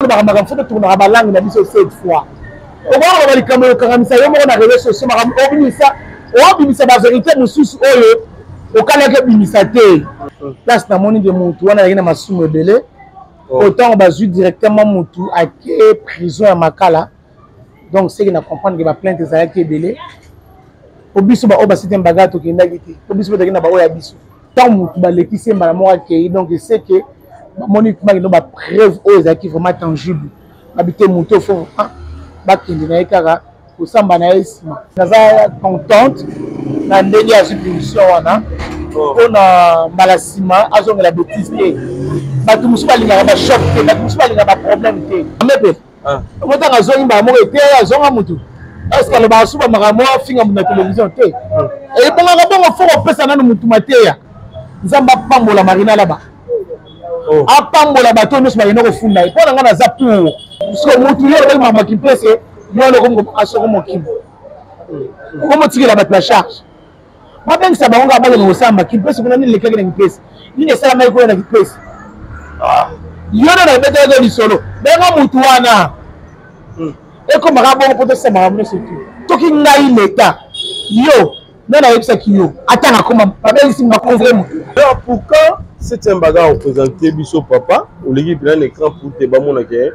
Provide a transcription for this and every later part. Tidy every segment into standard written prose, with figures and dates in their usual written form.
Tolobaka makambo, faut totournaka balangue na biso cette fois. Okoka koloba likambo ekokangamisa yo moko na réseau sociaux, makambo obimisa, obimisa bavérité mosusu oyo okanaki obimisa te. Place namoni ke motu wana azalaki na masumu ebele. Autant bazwi directement motu ake prison ya Makala, donc seke na comprendre ke baplainte ezalaki ebele. Po biso baoyo basite mbaga tokendaki te, po biso mpe tokenda baoyo ya biso. Ntango motu balekisi ye mbala moko akei, donc seke bamoni bakendo bapreuve oyo ezalaki vraiment tangible. Babi te, motu faut bakende na ye kaka kosamba na ye nsima. Naza contente na ndenge azwi punition wana, mpona mbala nsima azongela bétise te. Bato mosusu balingaka bachoc te, bato mosusu balingaka baproblème te. Mepe omotanga azongi mbala moko ete azonga motu, est-ce alobaka su bamakambo afinga motu na télévision te? Ebongaka bongo, faut kopesa nanu motu mateya. Nzambe apambola Marina Laba, apambola bato nyonso bakende kofunda ye. Mpo na ngai, naza pour so motu yo olobaki makambo ya Kimpese, yo asoko mokimo okomotikela bato ya charge, babengisa bango kaka bakende kosamba Kimpese kuna. Nini lekaki na Kimpese? Nini esalamaki kuna na Kimpese? Yo nde nabetelaki lisolo, benga motu wana. Ekomaka bongo mpo tosambaka nyonso tu. Soki ngai leta yo nde nayebisaki yo, ata nakoma babengisi baconvre motu. Alors pourquoi septième bagarre oprésente biso papa oleki mpena na écran pour te bamonake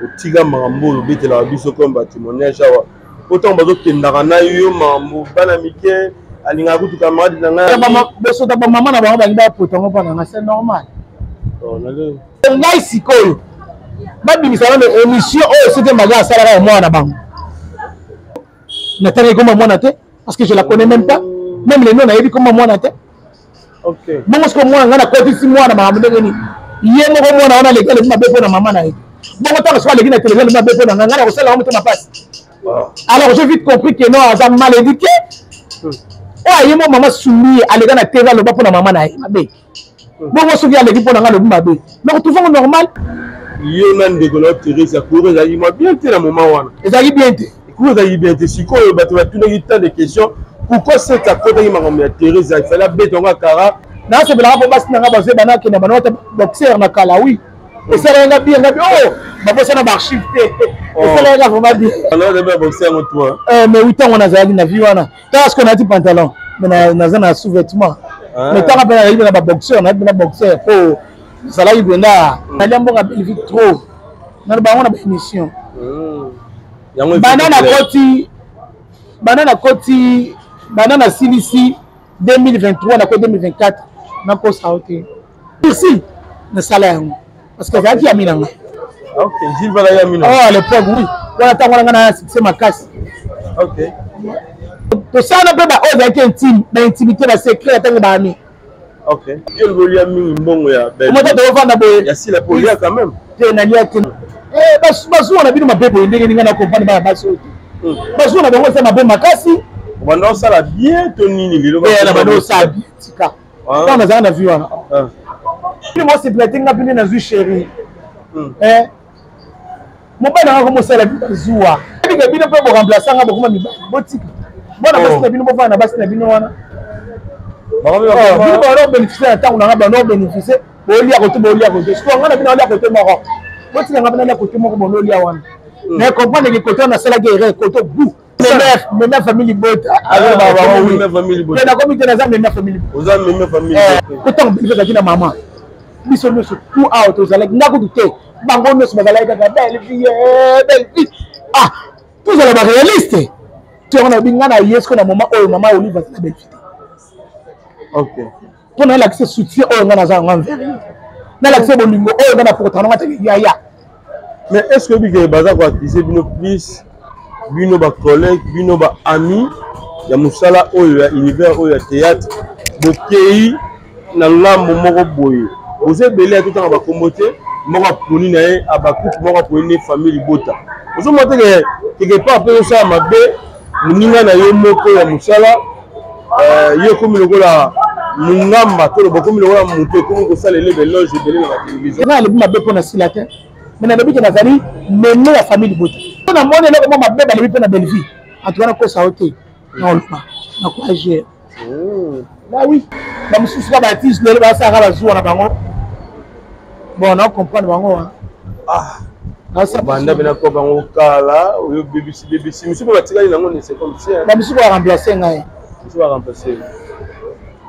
otika makambo oyo obetelaka biso comme batémoignage awa, po ntango bazokendaka na yo makambo bana mike alingaka kutu camarade na ngai? Bosota bamama na bango balingi bapota yango mpo na nga, c'est normal. Ngai sikoyo babimisa nano émission oyo soki maga asalaka ya mwana na bango. Natangaki komba mwana te parce que je la connais même pas, même le nom nayebi komba mwana te. Bongo sikoyo mwana ngai nakotisi mwana makambo ndenge nini? Ye moko mwana wana aleki, alobi mabe mpo na mama na ye. Bongo ntango soki aleki na télévision, alobi mabe mpo na ngai, ngai nakosala yango motema mpasi. Alors j'ai vite compris que non, aza mal éduqué. Oyo aye mo mama sumbi ye, aleka na TV, aloba mpo na mama na ye mabe. Bongo soki aleki mpo na ngai, alobi mabe, donc trouve normal. Yo na ndeko na yo Therese, cour ezalaki mwa bien te na moment wana? Ezalaki bien te. Cour ezalaki bien te. Sikoyo bato batunaki tant de questions: pourquoi cette akotaki makambo ya Therese? Ifale abeta yango akara. Nasepelaka mpo basi na nga bazwe bana akenda bana wata boxer na kala. Oui, esalaki nga bien. Nga bi oh, babosana baarchive te. Esalaki nga vraiment bien. Boxer yango toi? Mais oui, ntango nazalaki na vie wana, tala sikoyo nalati pantalon mais naza na sous-vêtement. Mais ntango mpe nazalaki na baboxer, nayaki na boxer po nazalaki mpenza nalia mbongo ya Bellevue trop. Naloba yango na baémission. Banda nakoti, banda nakoti, banda nasilisi 2023, nako 2024, nakosa yo te. Merci, nasala yango parce que azalaki ami na ngai. Oh, à l'époque, oui. Wana ntango wana ngai na succès makasi. Tosala mpe baoyo ezalaki intime, baintimité, basecret ya ntango baami. Yo olobi olia mingi mbongo ya Omata tokovanda boye. Ya Sila, mpo olia quand même. Te, nalia te. Bazuwa na bino mabe boye ndenge ninga na comprendre bana basi oyo te. Bazuwa na bango eza mabe makasi. Obanda osala bien to nini lelo? Na banda osala bien, tika. Ntango nazala na vie wana, bino mosepela te. Nga mpe nde nazwi chéri, mobali nanga komosala zuwa ebike. Bino mpe boremplace nga, bokoma mibali, botika bwana basi na bino, bovanda na basi na bino wana. Bino bana obénéficie na ntango nanga, bana obénéficie, bolia kote, bolia kote. Sikoyo nga na bino alia kote moko, botika nga mpe nalia kote moko, bonolia wana. Mais comprendre ke kote wana nasalaki erreur, kote bu meme famille libota. Nakomi te, naza meme famille. Oza meme famille. Kotango bino ezalaki na mama, biso nyonso tu awa tozalaki nga kutu te, bango nyonso bazalaki kaka belle vie, belle vie. Ah, tozala baréaliste. To yango nayebi nga na ye siko na moment oyo mama Olive aza na belle vie te, mpo nalakisa soutien oyo nga naza yango envers ye, nalakisa bolingo oyo nga na portaka nanga teke yaya. Mais est ce que oyebi ke baza koaccuse bino plus, bino bacollègue, bino baami ya mosala oyo ya univers oyo ya théâtre, bokei na ngambo moko boye, boza ebele ya totanga bakombo te, moko aponi na ye abakuku, moko aponi ne famille libota? Ozomona te ke quelque part mpe osala mabe moninga na yo moko ya mosala, ye ekomi lokola mongamba, toloba okomi lokola moto ekomi kosala elebe eloge ebele na batelevizio? Nga alobi mabe mpo na Sila te, mais nalobi ke nazali meme ya famille libota. Mpo namoni eloko mwa mabe balobi mpo na Bellevue, en tout cas nakosa yo te, na oloba na koagir. Ba oui, bamosusu ka baartiste lelo basalaka bazuwa na bango. Bon, na comprendre bango. Ah. Banda mpe na bango kala oyo bebisi bebisi misusu mpe batikali nango ne c'est comme si bamisusu baremplace ngai, misusu baremplace.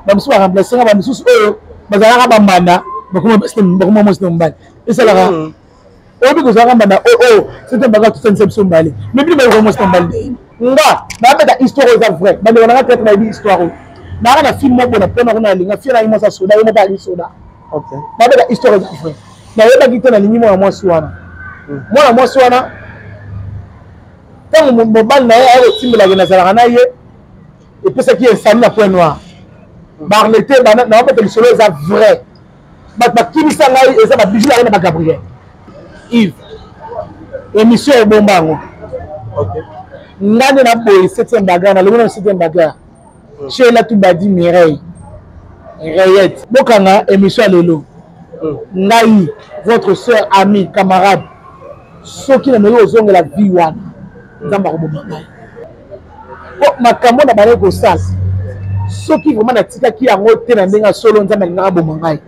Bamisusu baremplace ngai, bamisusu oyo bazalaka bambanda bakoma mwasi na mobali esalaka. Oyebi kozalaka mbanda oyo sete mbaka tosalisa biso mbale, mais bino bayoka mwasi na mobali. Nga nabeta histoire oyo eza vrai. Bandeko nanga tete bayebi histoire oyo. Naka na film moko na mpona kuna nalinga fie nayi mwasi ya soda, ye moko ali soda. Nabeta histoire eza vrai. Nayebaki te nalingi mwana mwasi wana. Mwana mwasi wana, ntango mobali na ye aya kotimbelaka, nazalaka na ye, epesaki ye nsani na Point Noir barlete. Naobeta lisolo eza vrai. Bato bakimisa ngai, eza babiju yango na bagabriel Yves. Émission ebomba yango. Nga nde naboye septième bagarre, nalongi na septième bagarre. Sheila Tubadi, Mireille Rayette, bokanga émission ya lelo. Ngai, votre soeur, ami, camarade, soki nameki kozongela vie wana, Nzambe akoboma ngai, po makambo na bandaki kosala, soki vraiment natikaki yango te na ndenge ya solo, Nzambe alingaka boma ngai.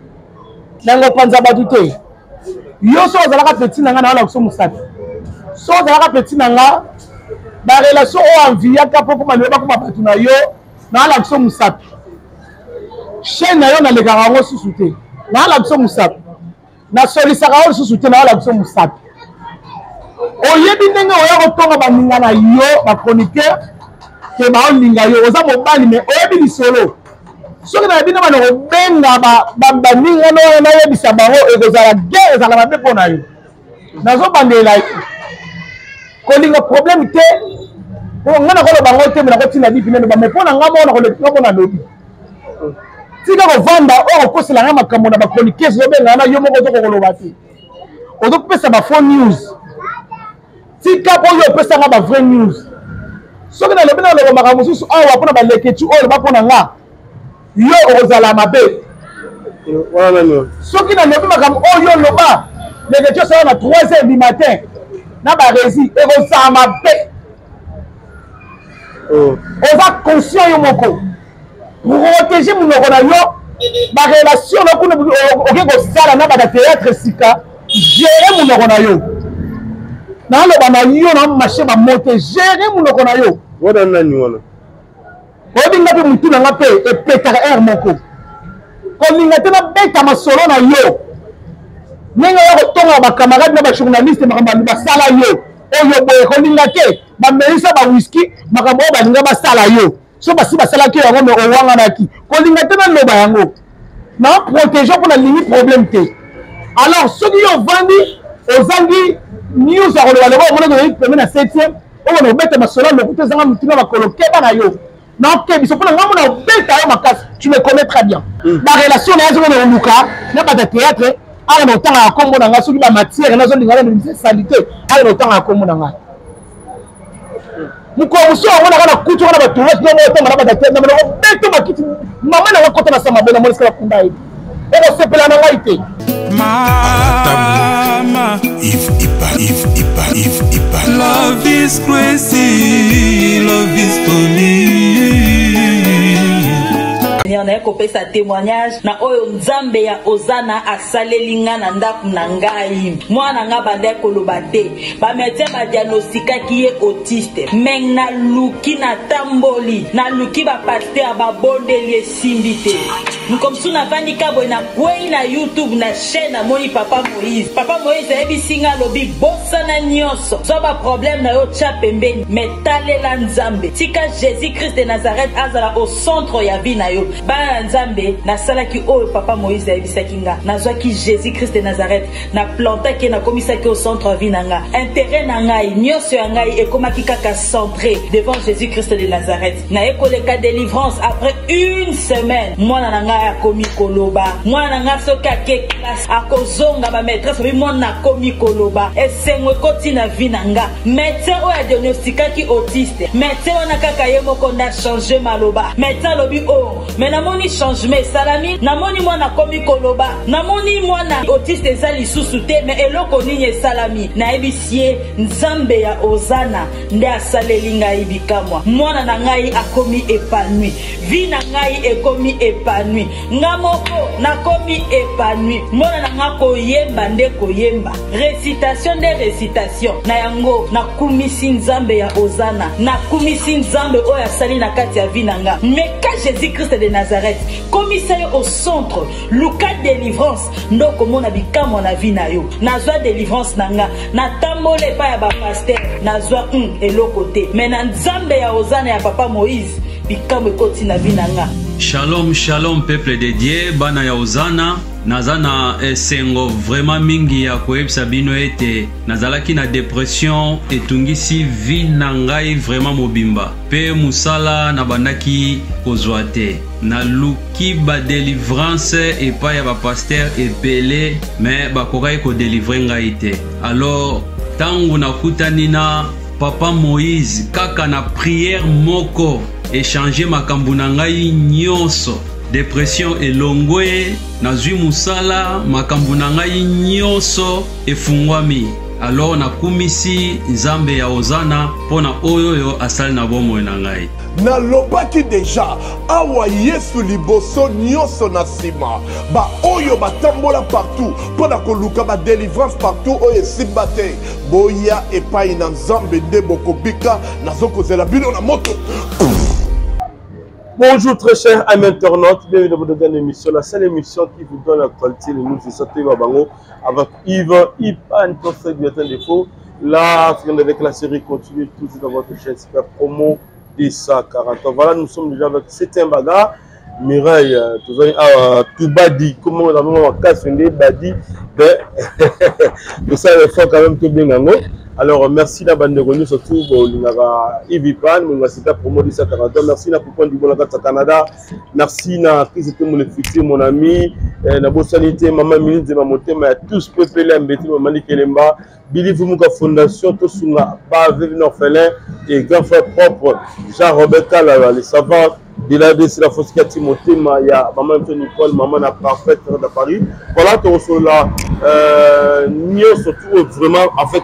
Nango panza bato te. Yo so ozalaka petit na nga, na wana biso mosapi, so ozalaka petit na nga, barelation oyo enviaka mpo koma lelo bakoma bato na yo, naala biso mosapi. Chaîne na yo nalekaka yango susu te, naala biso mosapi. Nasolisaka yo lisusu te, naala biso mosapi. Oyebi ndenge oya kotonga baninga na yo bachroniqueur ke baolinga yo, oza mobali, mais oyebi lisolo. Soki nayebi nde bana kobenga baninga no wana, nayebisa bango, ekozala guerre, ezala mabe mpo na yo. Nazobandela yo kolinga problème te. Nga nakoloba ngo te, me nakotina bipi naloba, mais mpo na nga moko nakoleka mpo nalobi. Tika kovanda oyo kokosela nga makambo na bachroniqueuse, ozobenga na yo moko, ozoko koloba te, ozopesa ba faux news. Tika mpo yo opesanga ba vrai news. Soki nalobi, naloba makambo mosusu awa mpona balekeci oyo loba mpo na nga, yo okozala mabe. Soki nalobi makambo oyo loba lekeci osala na 3 heures du matin na baresi, ekozala mabe. Oza conscient yo moko, protege monoko na yo. Barelation na kuna oke kosala na bata théâtre sika, gere monoko na yo. Naloba na yo na marché bamote, gere monoko na yo. Wana nani wana? Oyebi nga mpe motu na nga mpe epetaka aire moko. Kolinga te nabeta masolo na yo ndenge oya kotonga bacamarade na bajournaliste, makambo basala yo oyo boye. Kolinga te bamelisa bawiski, makambo oyo balinga basala yo, so basi basalaki yango, me owanganaki. Kolinga te naloba yango na protege mpo nalingi problème te. Alors soki yo ovandi, ozangi news ya koloba, lokola omonaki ozali pembe na septième oyo na obeta masolo ya lokuta ezanga motu na makolo, keba na yo. Naokebisa mpona ngai mona obeta yo makasi. Tu me connais très bien. Barelation na ye azonga na koluka na bato ya théâtre awa na otangaka nkombo na ngai. Soki bamatière nazolinga na bimisa salite awa na otangaka nkombo na ngai, mokolo mosusu yango naka na kutu wana batourage ndongo otanga na bato ya théâtre na obeto bakiti mama nanga kota na sa mabe na monisika bakunda ye, okosepela na ngai te. Mama Yves Ipa, Yves Ipa, Yves Ipa. Love is crazy, love is funny. Naye kopesa témoignage na oyo Nzambe ya Ozana asaleli nga na ndako na ngai. Mwana nga bandaki koloba te, bamédecin badiagnostikaki ye autiste, me naluki, natamboli, naluki bapasteur, babondeli, esimbi te. Mokomosu navandi ka boye, nakwei na YouTube na chaîne, namoni papa Moïse. Papa Moïse ayebisi nga, alobi: bosana nyonso, zwa baproblème na yo tya pembeni, me talela Nzambe, tika Jésus Christ de Nazareth azala au centre ya vie na yo. Bana na Nzambe, nasalaki oyo papa Moïse ayebisaki nga. Nazwaki Jésus Christ de Nazareth, naplantaki ye, nakomisaki au centre ya vie na nga. Intérêt na ngai nyonso ya ngai ekomaki kaka centré devant Jésus Christ de Nazareth. Naye koleka délivrance, après une semaine mwana na ngai akomi koloba. Mwana na ngai soki ake classe, akozonga, bamaîtresse babi mwana akomi koloba. Esengo ekoti na vie na nga. Médecin oyo adiagnostikaki autiste, médecin wana kaka ye moko nde achange maloba. Médecin alobi: o oh, me namoni changement esalami, namoni mwana akomi koloba, namoni mwana autiste eza lisusu te, me eloko nini esalami? Nayebisi ye: Nzambe ya Ozana nde asaleli ngai bikamwa. Mwana na ngai akomi épanoui, vie na ngai ekomi épanoui. Nga moko nakomi épanoui. Mwana na nga koyemba nde koyemba, récitation nde récitation. Na yango nakumisi Nzambe ya Ozana, nakumisi Nzambe oyo asali na kati ya vie na nga. Meka Jésus Christ de Nazareth, komisa yo au centre, luka délivrance nde okomona bikamwa na vie na yo. Nazwa délivrance na nga, natambola epai ya bapasteur, nazwa eloko te, mais na Nzambe ya Ozana ya papa Moïse, bikamwa ekoti na vie na nga. Shalom, shalom peuple de Dieu, bana ya Ozana. Naza na esengo vraiment mingi ya koyebisa bino ete nazalaki na depression etungisi vie na ngai vraiment mobimba, pe mosala nabandaki kozwa te. Naluki ba delivrance epai ya ba pasteur ebele, mais bakokaki kodelivre ngai te. Alors tango nakutani na papa Moïse, kaka na prière moko échanger makambo na ngai nyonso. Depression elongwe, nazwi mosala, makambo na ngai nyonso efungwami. Alors nakumisi Nzambe ya Ozana mpo na oyo oyo asali na bomoi na ngai. Nalobaki deja awa Yesu liboso nyonso na nsima, baoyo batambola partout mpo na koluka ba delivrance partout oyo esimba te, boya epai na Nzambe nde bokobika. Nazokozela bino na moto. Bonjour très chers amis internautes, bienvenue dans votre dernière émission, la seule émission qui vous donne l'actualité, les news et santé babango avec Yves Ipan, conseil du matin défaut. Là, avec la série continue toujours dans votre chaîne Super Promo 240. Voilà, nous sommes déjà avec 7e bagarre. Mireille, tozali awa Tubadi, comment on a makasi nde Badi, ben tosala effort quand même tobenga yango. Alors merci na bandeko nyonso tout bolingaka Yves Ipan, bolingaka Super Promo 243. Merci na Poupon Dibon na kati ya Canada. Merci na Chris Temo le futur mon ami, na bosani te mama Minute Nzema motema ya tous pepele mbeti mama Likelemba. Billy Vumuka Fondation Tosunga ba veuve orphelin et grand frère propre Jean-Robert Kalala le savant de la DC la Fosika Motema ya maman Anthony Nicole maman na parfaite de Paris. Voilà tosolola nyonso tout vraiment en fait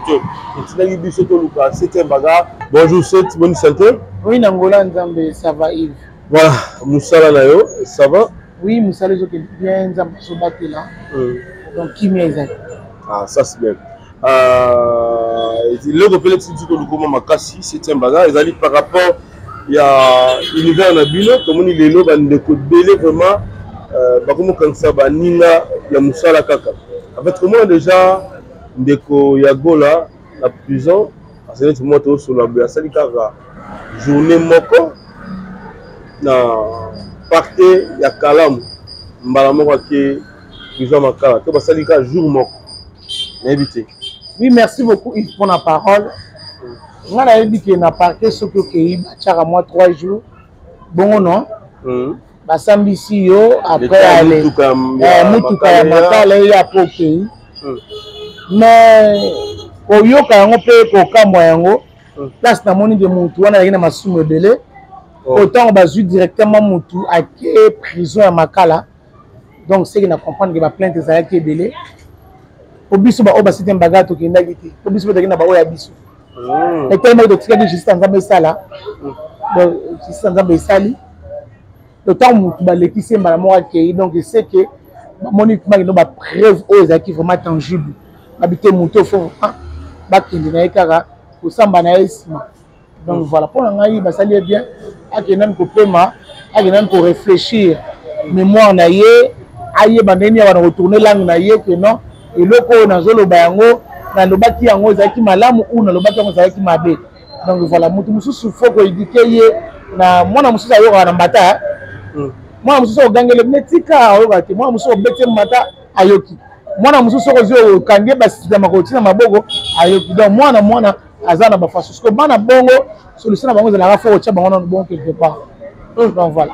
etinaki biso toluka c'est un bagarre. Bonjour Seth, bonne santé. Oui, Nangola Nzambe, ça va Yves. Voilà, mosala na yo, ça va? Oui, mosala ezokende bien, Nzambe azobatela. Donc kimia ezali. Ah, ça c'est bien. Eloko mpe neti ti tolukoma makasi septième bagarre ezali par rapport ya univers na bino. Tomoni lelo bandeko ebele vraiment bakomokangisa baninga ya mosala kaka. En fait komona déjà ndeko ya Gola na prison, azali neti mwa tosola boye, asali kaka journée moko na parquet ya Kalamu, mbala moko ake prison Makala, to basali kaka jour moko, nayebi te. Oui, merci beaucoup Yves pour la parole. Nga nayebi ke na parquet soki okei batiaka mwa 3 jours bongo non, basambisi yo après ale mutuka ya Makala eya po okei. Mais koyoka yango mpe kokamwa yango, place namoni ke mutu wana azalaki na masumu ebele. Autant bazwi directement mutu ake prison ya Makala, donc c'est que na comprendre que ba plainte ezalaki ebele. Po biso baoyo basite mbaga tokendaki te, po biso tokendaki na baoyo ya biso. Etelemaki, totikaki justice ya Nzambe esala. Donc justice ya Nzambe esali, ntango motu balekisi ye mbala moko akei. Donc c'est que bamoni bakendo ba preuve oyo ezalaki vraiment tangible, babi te motu ofo bakende na ye kaka kosamba na ye nsima. Donc voilà, mpo na ngai basali ye bien, akende nani kopema, akende nani koréfléchir mémoire na ye, ayeba ndenge nini abana kotourne langue na ye ke non, eloko oyo nazoloba yango, nalobaki yango ezalaki malamu ou nalobaki yango ezalaki mabe. Donc voilà, motu mosusu faut koéduquer ye na mwana mosusu ayokaka na mbata, mwana mosusu ogangele bine tika ayokaka te, mwana mosusu obeti ye mbata ayoki, mwana mosusu okozwi okangi ye basila makolo tina maboko ayoki. Donc mwana mwana aza na bafaçon. Siko bana bongo, solution na bango ezalaka faut kotia bango nano bongo quelque part. Donc voilà.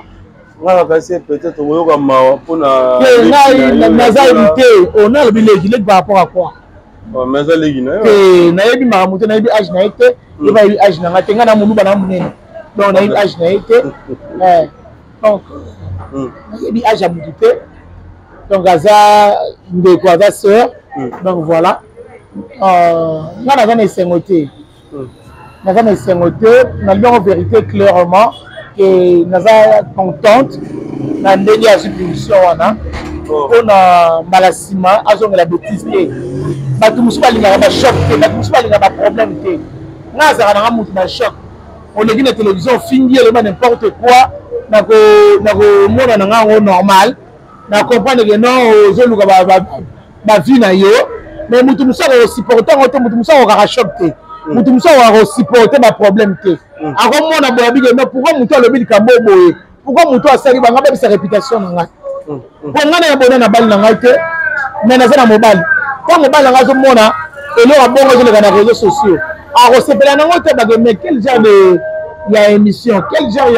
Nga nakanisi peut-être okoyoka mawa mpona ngai naza yebi te ona alobi leki leki par rapport à quoi? Mais aza leki na yo. Te, nayebi makambo te, nayebi age na ye te, ye bayebi age na nga te. Ngai na moluba na monene, donc nayebi age na ye te. Donc nayebi age ya motu te. Donc aza ndeko, aza sœur. Donc voilà, nga naza na esengo te, naza na esengo te, nalobi yango vérité clairement. Ke naza contente na ndenge azwi punition wana mpona oh. Mbala nsima azongela betise te. Bato mosusu balingaka bachoc te, bato mosusu balingaka baproblème te. Nga azalaka nanga motu na choc, oleki na télévision, ofingi, eloba n'importe quoi, nakomona na nga yango normal, na comprendre ke non, ozoluka bavie na yo. Mais motu mosusu akosupporte yango te, motu mosusu akokaka choc te, motu mosusu akokaka kosupporte baproblème te. Akomona boye, abike non, pourquoi motu alobi likambo boye? Pourquoi motu asali banga babisa réputation na ngai? Mpo ngai na bona na bali na ngai te, mais naza na mobali. Mpo mobali na ngai azomona eloko abongo ezoleka na réseaux sociaux, akosepela nango te. Bake, mais quel genre de ya émission, quel genre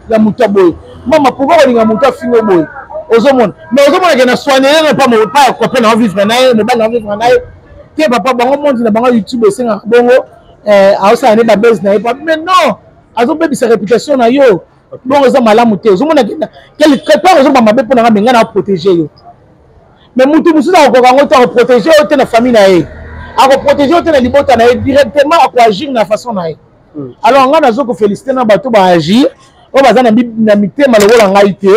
ya moto ya boye? Mama, pourquoi kolinga moto afingo boye? Ozomona, mais ozomona ke na soignele na pa pa ya copain na vivre na ye, mobali na vivre na ye te. Papa, bango mondi na bango YouTube esengaka bongo, aosala nde babase na ye, mais non, azobebisa réputation na yo. Bongo eza malamu te. Ozomona quelque part ozoba mabe mpo na nga, me ngai na protege yo. Mais mutu mosusu akokoka yango te, akoprotege yo te na famille na ye, akoprotege yo te na libota na ye, directement akoagir na façon na ye. Alors ngai nazo kofélicité na bato baagir oyo baza na mitema lokola ngai te.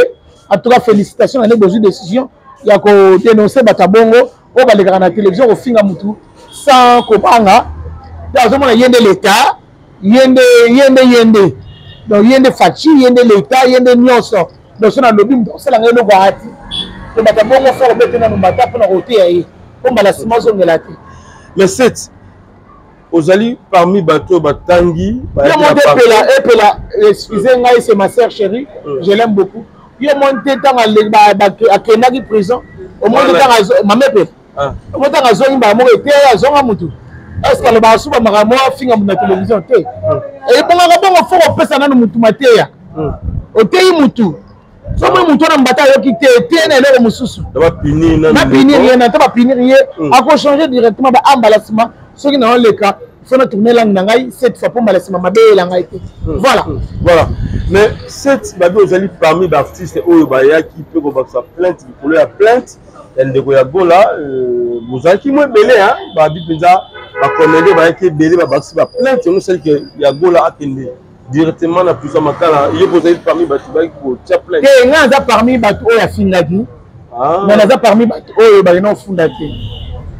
En tout cas, félicitation na nde bozwi décision ya kodénonce bato ya bongo oyo balekaka na télévision kofinga mutu sans kobanga. Te, azomona ye nde l'état, ye nde, ye nde, ye nde, donc ye nde faci, ye nde l'état, ye nde nyonso. Donc so nalobi, moto akosala ngai eloko ati to bato ya bongo, fo kobete nanu mbata mpona koteya ye, mpo mbala nsima ozongela te. Mais set ozali parmi bato oyo batangi. Yo monte epela, epela, excusez ngai, c'est ma sœur chérie, je l'aime beaucoup. Yo moni te ntango akendaki prison, omoni ntango mama epela, omoni ntango azongi mbala moko ete azonga motu. Est ce que alobaka suba makambo afinga motu na télévision te? Ebongaka bongo, fo kopesa nanu motu mateya. Oteyi motu, soki motu wana mbata ayoki te, te na eloko mosusu, bapunir ye na to bapunir ye, akochange directement. Baambala nsima soki naoleka, fo na tourne langue na ngai cette fois, mpo mbala nsima mabeyela ngai te. Voilà. Voilà. Mais cette babi, ozali parmi baartiste oyo bayaki mpe kobakisa plainte likolo ya plainte ya ndeko ya Gola. Bozalaki mo ebele, babi mpenza bacomédien bayaki ebele, babakisi baplainte yango esaliki ya Gola akende directement na prison Makala. Ye bozali parmi bato bayaki kotia plainte? Te, ngai naza parmi bato oyo afingaki, mais naza parmi bato oyo bakenda kofunda te.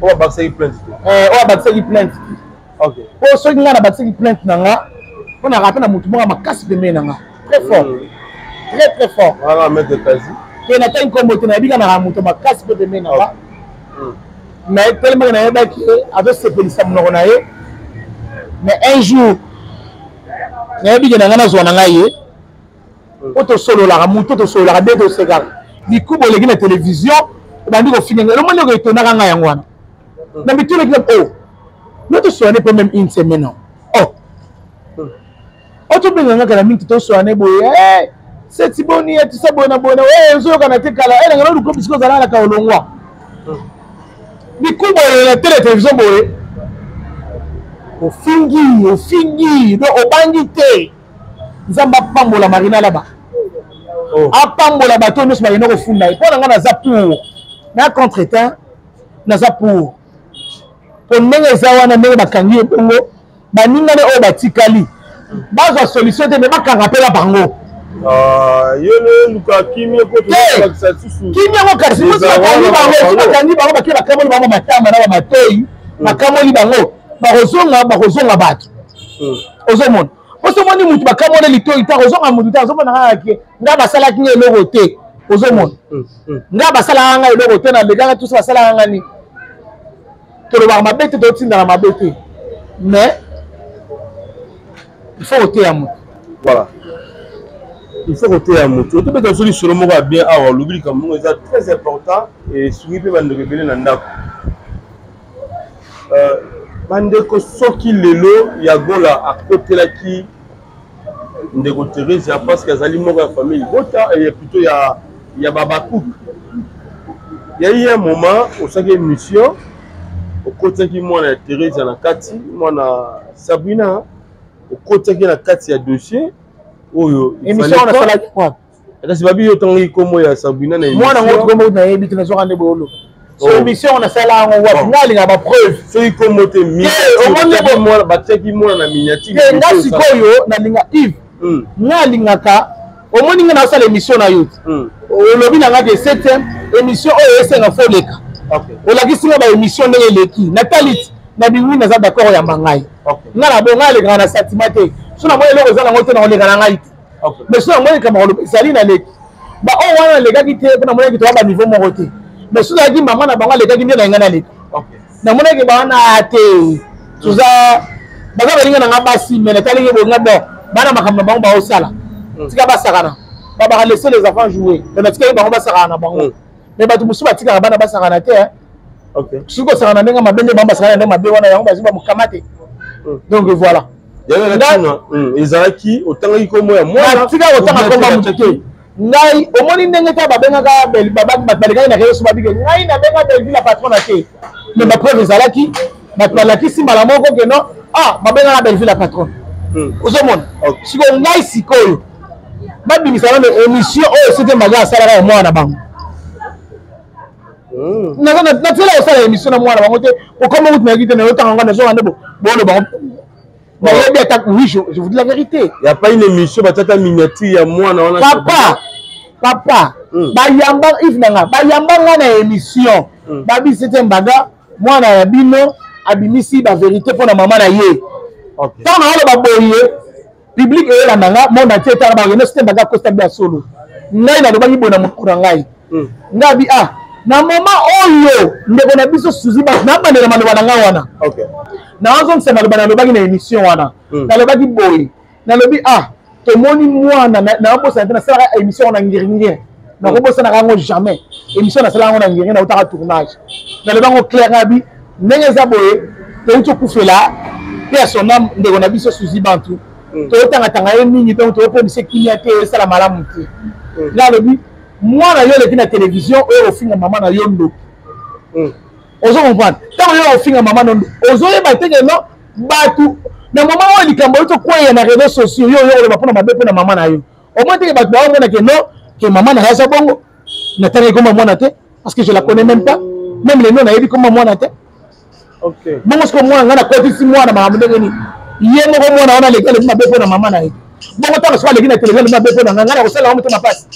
Oyo abakisaki plainte te? Oyo abakisaki plainte te. Po soki ngai nabakisaki plainte na nga, mpo na rape na motu moko ya makasi pembeni na nga, très fort, très très fort. Wana maître Kazi? Te, natangi nkombo te, nayebi kaka moto makasi mpe pembeni na nga. Mais telemaki, nayebaki azosepelisa monoko na ye. Mais un jour nayebi ke na ngai nazwa na ngai ye po tosololaka, moto tosololaka nde tosekaka. Likuba oleki na télévision, obandi kofinga ngai, elomoni oko etonaka ngai yango wana na mituna kina o no tosolane mpe même une semaine o otobenga nga kala mingi, tosolane boye, seti boni etisa boye na boye na ozoyokana te kala elanga na luko bisika ozalaka na olongwa likuba oyo na tele télévision boye, ofingi, ofingi, donc obangi te. Nzambe apambola Marina Laba, apambola bato nyonso bakenda kofunda ye. Mpo na ngai, naza pour na contre te, naza pour, po ndenge eza wana, ndenge bakangi ye bongo, baningane oyo batikali bazwa solution te, me bakanga mpe na bango. Yo luka kimia. Kimia yango, kasi bakangi bango, bakangi bango, bake bakamoli bango matama na bamatoi, bakamoli bango, bakozonga, bakozonga bato. Ozomona, poso omoni mutu bakamoli litoi te, akozonga mutu te. Azomona kaka ke nga basalaki nga eloko te. Ozomona, nga basalaka nga eloko te, nalekaka tuso, basalaka nga nini? Tolobaka mabe te, totindaka mabe te, mais il faut koteya motu. Voilà, il faut koteya motu. Otobeta biso lisolo moko ya bien awa. Olobi likambo moko eza très important, esungi mpe bandeko ebele na ndako. Bandeko, soki lelo ya Gola akotelaki ndeko Theresia parce que azali moko ya famille libota, plutôt ya babacook, ya ye un moment osalaki émission, okotiaki mwana ya Theresia na kati, mwana Sabrina, okotiaki na kati ya dossier oyo. Émission wana asalaki wapi? Kasi babi yo otangaki nkombo ya Sabrina na mwana ngo, kombo nayebi te, nazwaka nde boyolo. So émission wana asala yango wapi? Nga alingaka bapreuve. Soki kombo te, batiaki mwana na miniature. Te, nga sikoyo nalinga Yves. Ngai alingaka, omoni ngai nasala émission na yo te, olobi na ngai ke septième émission oyo esenga fo oleka, olakisi nga baémission ndenge eleki, natali ti na biwi, naza d'accord, oyamba ngai. Ngai na bo ngai alekaka na sentiment te. So namoni eloko eza nango te, nakoleka na ngai te. Mais so namoni likambo koloba ezali, naleki. Baoyo wana alekaki te mpo namonaki toza baniveau moko te. Mais so ezalaki mama na bango alekaki nde na ngai naleka. Namonaki bawana te, toza baza balinga na nga basi, mais natalaki boye nga bon, bana makambo na bango baosala, tika basakana, babaka laisser les enfants jouer. Donc natikaki bango basakana na bango. Mais bato mosusu batikaka bana basakana te. Soki kosakana ndenge mabe nde bango basakana ndenge mabe wana, yango bazwi bamokama te. Donc voilà. Ezalaki otangaki kombo ya mwana? Tika kotanga kombo ya moto te. Ngai omoni ndenge ta babengaka bato balekaki na réseau, babike ngai nabenga Bellevue la patronne te, mais bapreuve ezalaki, bato balakisi mbala moko ke non, ah, babengaka Bellevue la patronne. Ozomona sikoyo, ngai sikoyo babimisa nano émission oyo soki mbaga asalaka ya mwana na bango. Natiela kosala émission na mwana bango te, okoma kutu nayaki te, nayotanga ngo nazonga nde boloba nayebi ata. Oui, je vous dis la vérité. Y a pas une émission batata miniature ya mwana wana? Papa, papa, bayamba Ive na nga, bayamba nga na émission, babisi te mbaga mwana ya bino abimisi bavérité mpo na mama na ye. Ntango naoloba boye, public eyelanda nga, monde entier etala, bakende site mbaga akosta bi ya solo. Ngai nalobaki boye na monoko na ngai, ngai abi ah, na moment oyo ndeko na biso Suzi Bas, nabandela maloba na ngai wana, nazongisa maloba nalobaki na émission wana. Nalobaki boye, nalobi ah, tomoni mwana, nabosana te, nasalaka émission wana ngiringiri, nakobosanaka yango jamais. Émission nasalaka yango na ngiringiri, nautaka tournage, nalobi yango clair, ngabi ndenge eza boye, touti okufela mpe ya son âme ndeko na biso Suzi Bantu, toyotangatanga ye mingi, donc toyopemisa kimia te, esala malamu te. Nga alobi mwana yo oleki na télévision oyo ofinga mama na yo ndoki. Ozo comprendre? Ntango yo ofinga mama na ndoki, ozoyeba te ke non, bato na moma oyo likambo oyo tokweya na réseaux sociaux, yo oyo oloba mpona mabe mpona mama na yo, omoni teke bato baomona ke non, ke mama na yo aza bongo. Natangaki komba mwana te parce que je la connais même pas, même le nom nayebi komba mwana te. Bongo siko mwana ngai nakotisi mwana makambo ndenge nini? Ye moko mwana wana aleki, alobi mabe mpo na mama na ye. Bongo ntango soki aleki na télévision, alobi mabe mpo na ngai, ngai nakosala yango motema mpasi.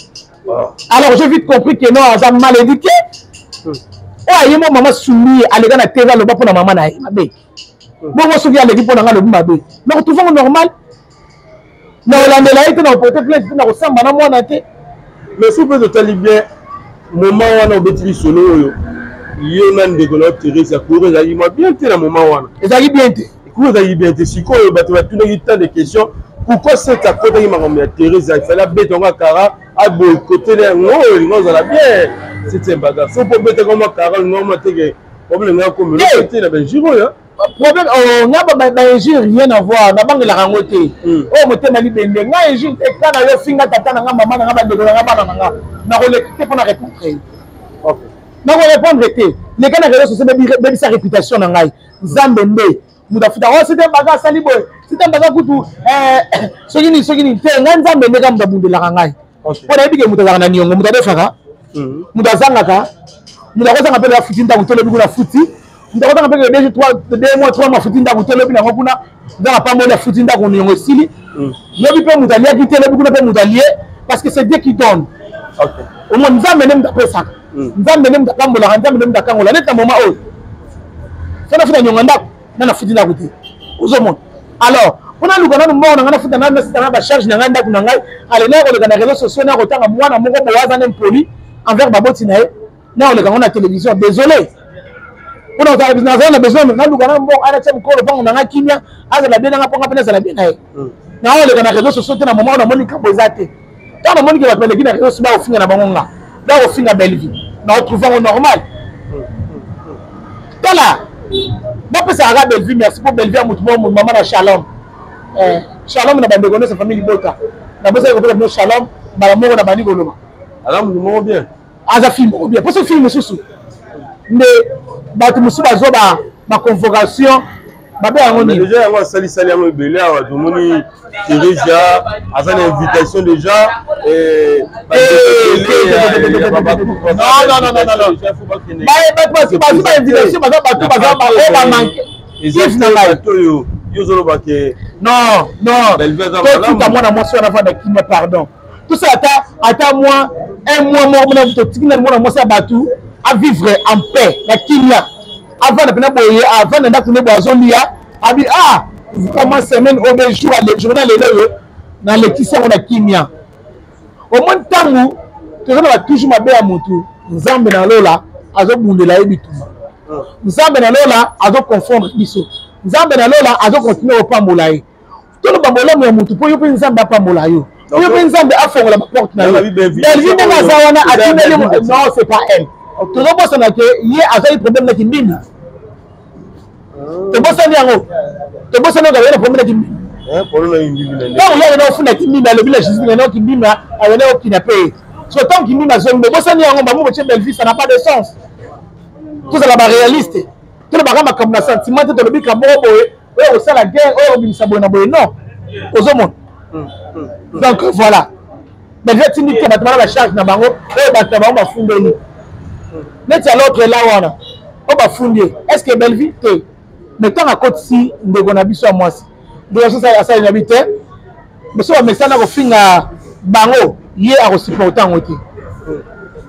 Alors j'ai vite compris que non, aza mal éduqué. Oyo aye mo mama sumbi ye, aleka na tv, aloba mpo na mama na ye mabe. Bongo soki aleki mpo na ngai, alobi mabe, donc trouve normal na kolandela ye te, na koporte plainte te, na kosamba na mwana te. Mais soki mpe totali bien moment wana obeti lisolo oyo, yo na ndeko na yo Therese, cour ezalaki mwa bien te na moment wana. Ezalaki bien te. Cour ezalaki bien te. Sikoyo bato batunaki tant de questions: pourquoi Seth akotaki makambo ya Therese? Ifale abeta yango akara, aboykote na yango, oyo elingi ozala bien. Septième bagarre, so mpo obetaka mwa kara, olingi omona teke problème nga komelo te na bainjure oyo. Problème, oh, nga bainjure rien à voir, nabangelaka yango te. Oyo motema libende, nga injure te. Ka na yo finga tata na nga, mama na nga, bandeko na nga, bana na nga, nakoleka te mpo na répondre ye, nakorépondre te. Leka na réseau sociaux, bebisa réputation na ngai, Nzambe nde moto afuta. O site mbaka asali boye, site mbaka kutu soki nini soki nini te. Ngai Nzambe nde ka moto abundelaka ngai, mpo nayebi ke moto azalaka na niongo, moto adefaka, moto azangaka, moto akozanga mpe afuti ndako te, lobi kuna afuti. Moto akozanga mpe deje 2 mois, 3 mois, afuti ndako te, lobi nango kuna nzanga pamboli, afuti ndako, niongo esili. Lobi mpe moto aliaki te, lobi kuna mpe moto alie, parce que c'est Dieu qui donne. Omoi Nzambe nde moto apesaka, Nzambe nde moto apambolaka, Nzambe nde moto akangola. Neti na moment oyo so nafuta niongo ndako na nafuti ndako te, ozomona. Alors mpo naluka nanu mbongo na ngai, nafuta nanu, nasita na bacharge na ngai, ndako na ngai, ale na koleka na réseau sociaux, na kotanga mwana moko boye aza nde mpoli envers baboti na ye, na koleka ngo na télévision, désolé. Mpona nazala na besoin naluka na mbongo, anatia mokolo mpango na ngai kimia, azala bien nanga mponga mpe nazala bien na ye. Naoleka na réseau sociaux te na moment oyo namoni likambo eza te. Ntango namoni ke bato baleki na réseau sociaux, bakofinga na bango nga, bakofinga Bellevue, naotrouve yango normal. Tala, bapesaka kaka Bellevue merci, mpo Bellevue ya motu moko, mama na shalom. Shalom na bandeko nyonso, famille libota, nabosaki kopesa bino shalom mbala moko na bandi koloba. Aza motu moko bien. Aza fille moko bien, mposo fille mosusu nde bato mosusu bazwa baconvocation, babe yango nini. Déjà yango asalisali yango ebele awa, tomoni Theresia aza na invitation déjà. Bato bazwi bainvitation baza bato baza oyo bamanke. Eza bato oyo Yo ozoloba ke non, non, totika mwana mwasi wana avanda kimia, pardon. Tosala ata mwa un mois moko mona, totiki nani mwana mwasi ya bato avivre en paix na kimia, avanda mpena boye, avanda ndako nde boye, azolia abi ah vraiment semaine oyo be jour journal lelo oyo nalekisi yango na kimia. Omoni, ntango toza na batushe mabe ya motu, Nzambe na lola azobundela ye bitumba, Nzambe na lola azoconfondre biso, Nzambe na lola azocontinue kopambola ye. Toloba bolamu ya motu mpo yo mpe Nzambe apambola yo, yo mpe Nzambe afongola baporte na yo. Belvi ndenge aza wana, atindeli, non, c'est pas elle. Tozobosana ke ye azali problème na kindimbi, tobosani yango, tobosani yango, azali na problème na kindimbi. Ntango ye akenda kofunda kindimbi, alobi na Jésus ngana kindimbi akenda kokina mpe ye. So ntango kindimbi azongi, bobosani yango, bango botie Belvi, ça n'a pas de sens. Tozala baréaliste, tolobaka makambo na sentiment te. Tolobi kamoko boye, oyo kosala guerre, oyo kobimisa boye na boye, non, ozomona. Donc voilà, Belvi atindi te bato bana bacharge na bango, oyo bato na bango bafundeli neti ya l'autre la wana oyo bafundi ye. Est ce que Belvi te? Mais ntango akotisi ndeko na biso ya mwasi, ndeko na biso asali na bi te, biso bamesana kofinga bango, ye akosupporte yango te.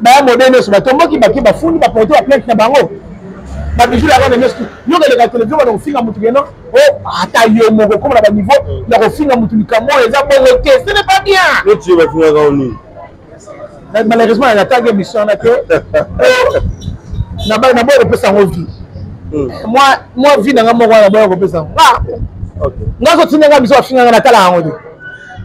Baya modele nyonso batomboki, bake bafundi, baporte baplainte na bango, babiju yaka na nyonso. Yoka eleka televizio, bana kofinga motu keno o ata yo moko okoma na baniveau ya kofinga motu. Likambo oyo eza bongo te, ce n'est pas bien. Neti yo, bafingaka yo nini? Malheureusement nataki émission wana te, naboya kopesa yango vie. Moi, vie nanga moko wana, naboya kopesa yango. Nga azotinda nga, biso bafinganga, natala yango te.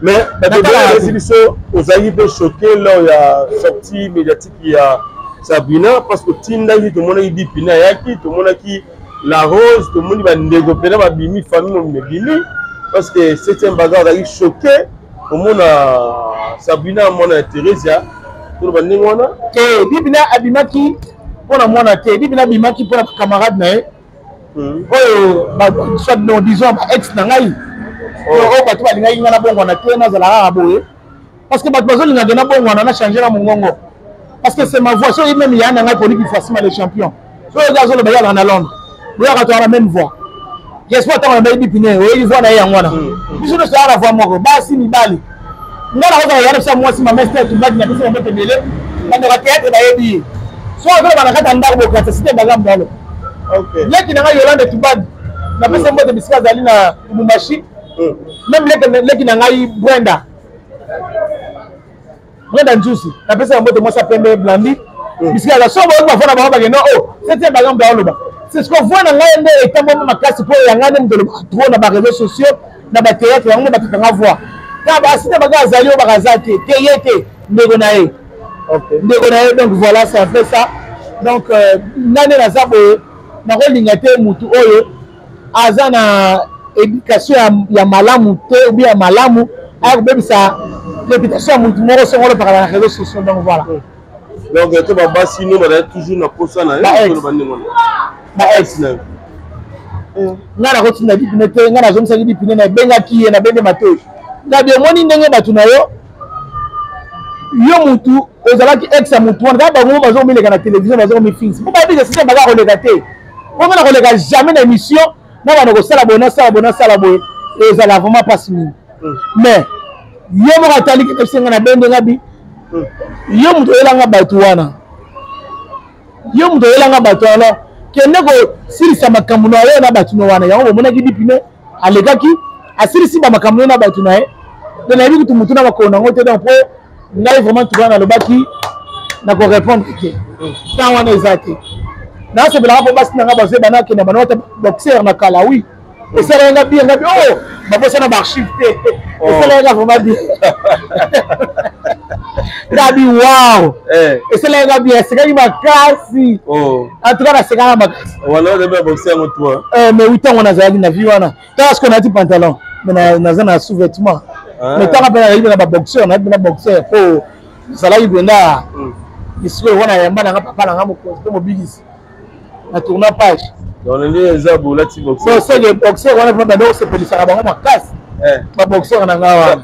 Mais bato biso ozalaki mpe choqué lors ya sortie médiatique ya Sabrina, parce que otindaki, tomonaki Dipina ayaki, tomonaki La Rose, tomoni bandeko mpena babimi, famille mobimba ebimi, parce que septième bagarre azalaki choqué komona Sabrina, mwana ya Theresia. Toloba ndenge wana. Te, Dipina abimaki mpona mwana te, Dipina abimaki mpona camarade na ye oyo, soit non, disons ba ex na ngai oyo bato balingaki ngai nabongwana te, nazala kaka boye, parce que bato bazolingaka nabongwana, na change na mongongo, parce que c'est ma voix. Soki même ya na ngai Poliki Fasima le champion, soki oyo azoloba, yalaka na Londres, boyaka toyaka na même voix. J'espère ntango nabayi Dipine, oyebi voix na ye yango wana. Biso nyonso toyaka na voix moko, basi, mibali. Nga nakozala yana bisa mwasi mama Ester Tubaki, na biso mabote ebele, bandeko ya théâtre bayebi ye. So azoloba na kati ya ndako, bokasa site bagambo alo. Leki na ngai Yolande Tubadi, napesa mbote bisika azali na Lubumbashi. Même leki na ngai Brenda, Brenda Nzusi, napesa mbote, mwasi ya pembe blandi, bisika aza. So boyoki bafo na bango bakende o septième bagambo aoloba, c'est ce que voix na ngai nde etambwama makasi, mpo ya ngai nde moto olobaka trop na baréseaux sociaux, na bathéâtre, yango nde batakanga voix. Kaka baasite baka azali oyo bakaza te te, ye te, ndeko na ye, ndeko na ye. Donc voilà, c'est un peu ça. Donc ngai nde naza boye, nakolinga te mutu oyo aza na éducation ya malamu te obi ya malamu aya kobebisa réputation ya mutu moko songo olopaka na réseaux sociaux. Donc voilà. Donc to babasi no bazali toujours na posa na yo, bandenge wana. Ba ex na yo, ngai nakotinda Dipine te. Ngai nazongisaki Dipine, nabengaki ye, nabende matoi, ngabi omoni ndenge bato na yo, yo mutu ozalaki ex ya mutu wana, kaka bango bazokomileka na télévision, bazokomifingisa mpo bayebi ke système baza koleka te. Mpo nga na koleka jamais na émission na bana kosala boye, nasala boye, nasala boye, ezala vraiment mpasi mingi. Mais ye moko atali kebisi nga na bende, ngabi yo moto oyelanga bato wana, yo moto oyelanga bato wana, kende kosilisa makambo na yo na bato no wana. Yango bomonaki Dipine alekaki, asilisi bamakambo no na bato na ye. Donc nayebi kutu motu na makolo nango te. Donc mpo ngai vraiment tuka nalobaki, nakorépondre te, ntango wana eza te. Nasepelaka mpo basi na ngai bazoyeba nakenda bana wata boxer na kala. Oui, esalaki nga bien, nga bi oh, babosana baarchive te, esalaki nga vraiment bien, nga bi wow, esalaki nga bien, asekaki makasi. En tout cas nasekaka makasi. Mais wi, ntango nazalaki na vie wana, tala sikoyo nalati pantalon, mais naza na sous-vêtement, mais ntango mpe nazalaki na baboxer, nayaki na boxer po nazalaki mpenza esikoyo wana. Yamba nanga papa nanga mokonzi mpe mobikisi na tourna page. Donc nde eza bolati boxer, seke boxer wana vraiment banda kosepelisaka bango makasi, baboxer na nga wana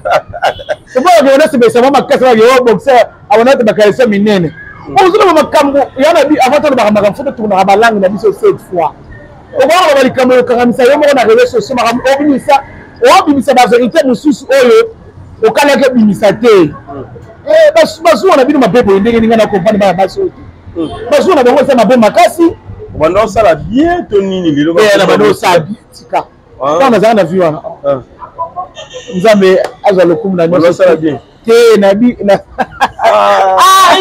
soki nasepelisa bango makasi, bake o boxer abona te, bakalisa minene. Ozoloba makambo ya na bi avant tolobaka makambo, fo totournaka balangue na biso cette fois. Okoki koloba likambo ekokangamisa yo moko na réseau sociaux, makambo obimisa, obimisa baverité mosusu oyo okanaki obimisa te. Bazuwa na bino mabe boye ndenge ninga na comprendre bana basi oyo te. Bazuwa na bango eza mabe makasi. Obanda osala bien to nini lelo? Na banda osala bien, tika. Ntango nazala na vie wana, Nzambe azwa lokumu na nyonso bien. Te, na bi na ah,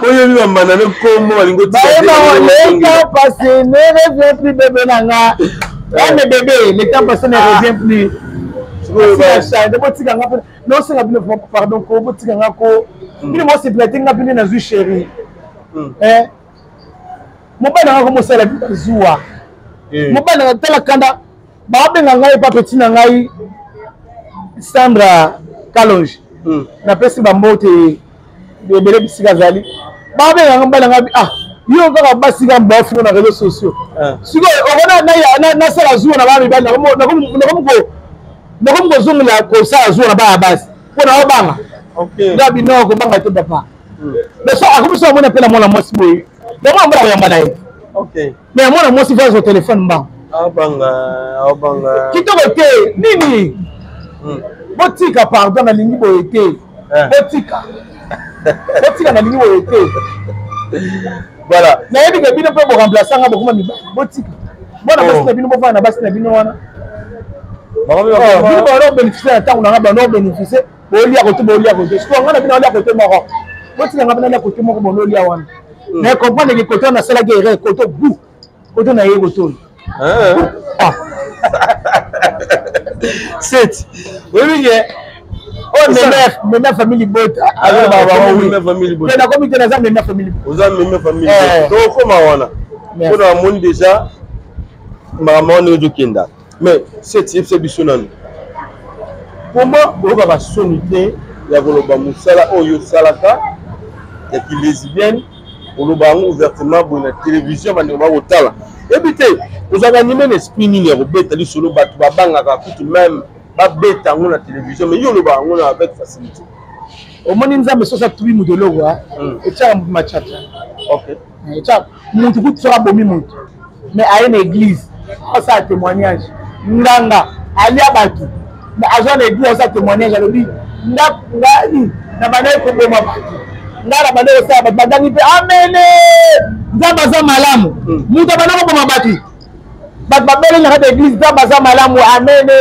Oyebi bambanda ne kombo balingi. Le temps passé ne revient plus, bébé na nga. Mais bébé, le temps passé ne revient plus. Botika nga, nosenga bino pardon ko, botika nga ko. Bino mosepela te, nga bino nazwi chéri. Mobali nanga komosala zuwa. Mobali nanga, tala kanda babenga ngai pa petit na ngai Sandra Kalonge. Napesi bambote ebele bisika azali. Babenga ngai mobali na ngai, ah, yo kaka basi kaka bafingo na réseaux sociaux. Sikoyo okona nasala zuwa na bana mibali, nakomi kozongela kosala zuwa na bana basi mpo na obanga nga bino kobanga te, papa. Mais so akomi so amoni apela mwana mwasi boye, yango amona koyamba na ye. Mais mwana mwasi va azwa telefone mbango. Kitoko te nini? Botika pardon, nalingi boye te. Botika, botika, nalingi boye te. Voilà. Nayebi ke bino mpe boremplace nga, bokoma mibali. Botika bwana basi na bino, bofanda na basi na bino wana. Bino bana obénéficie na ntango nanga, bana obénéficie, bolia kote, bolia kote. Sikoyo nga na bino alia kote moko, botika nga mpe nalia kote moko, bonolia wana. Mais comprendre ke kote wana nasalaki erreur, kote bu kote na ye kote oyo. Set oyebi ke oyo meme famille bota. Nakomi te, naza meme famille. Oza meme famille, tokokoma wana mpona amoni déjà makambo wana ezokenda. Mais set, yebisa biso nanu, comment oyokaka soni te ya koloba mosala oyo osalaka ya kilesbienne, oloba yango ouvertement boye na télévision, bandeko bakotala? Yebi te ozalaka anime na esprit nini ya kobeta lisolo bato babangaka kutu même babeta yango na télévision, mais yo oloba yango na avec facilité? Omoni, Nzambe soki atubi moto eloko, etiaka moto machacha. Etiaka motu kutu soki abomi motu, mais aye na église asala témoignage. Nganga alia bato, mais azwa na église asala témoignage, alobi: ngani na bandaki koboma bato, ngai na bandaki kosala bato bagangi mpe amene, Nzambe aza malamu. Moto abanda koboma bato, bato babeleli na kati ya église: "Nzambe aza malamu, amene!"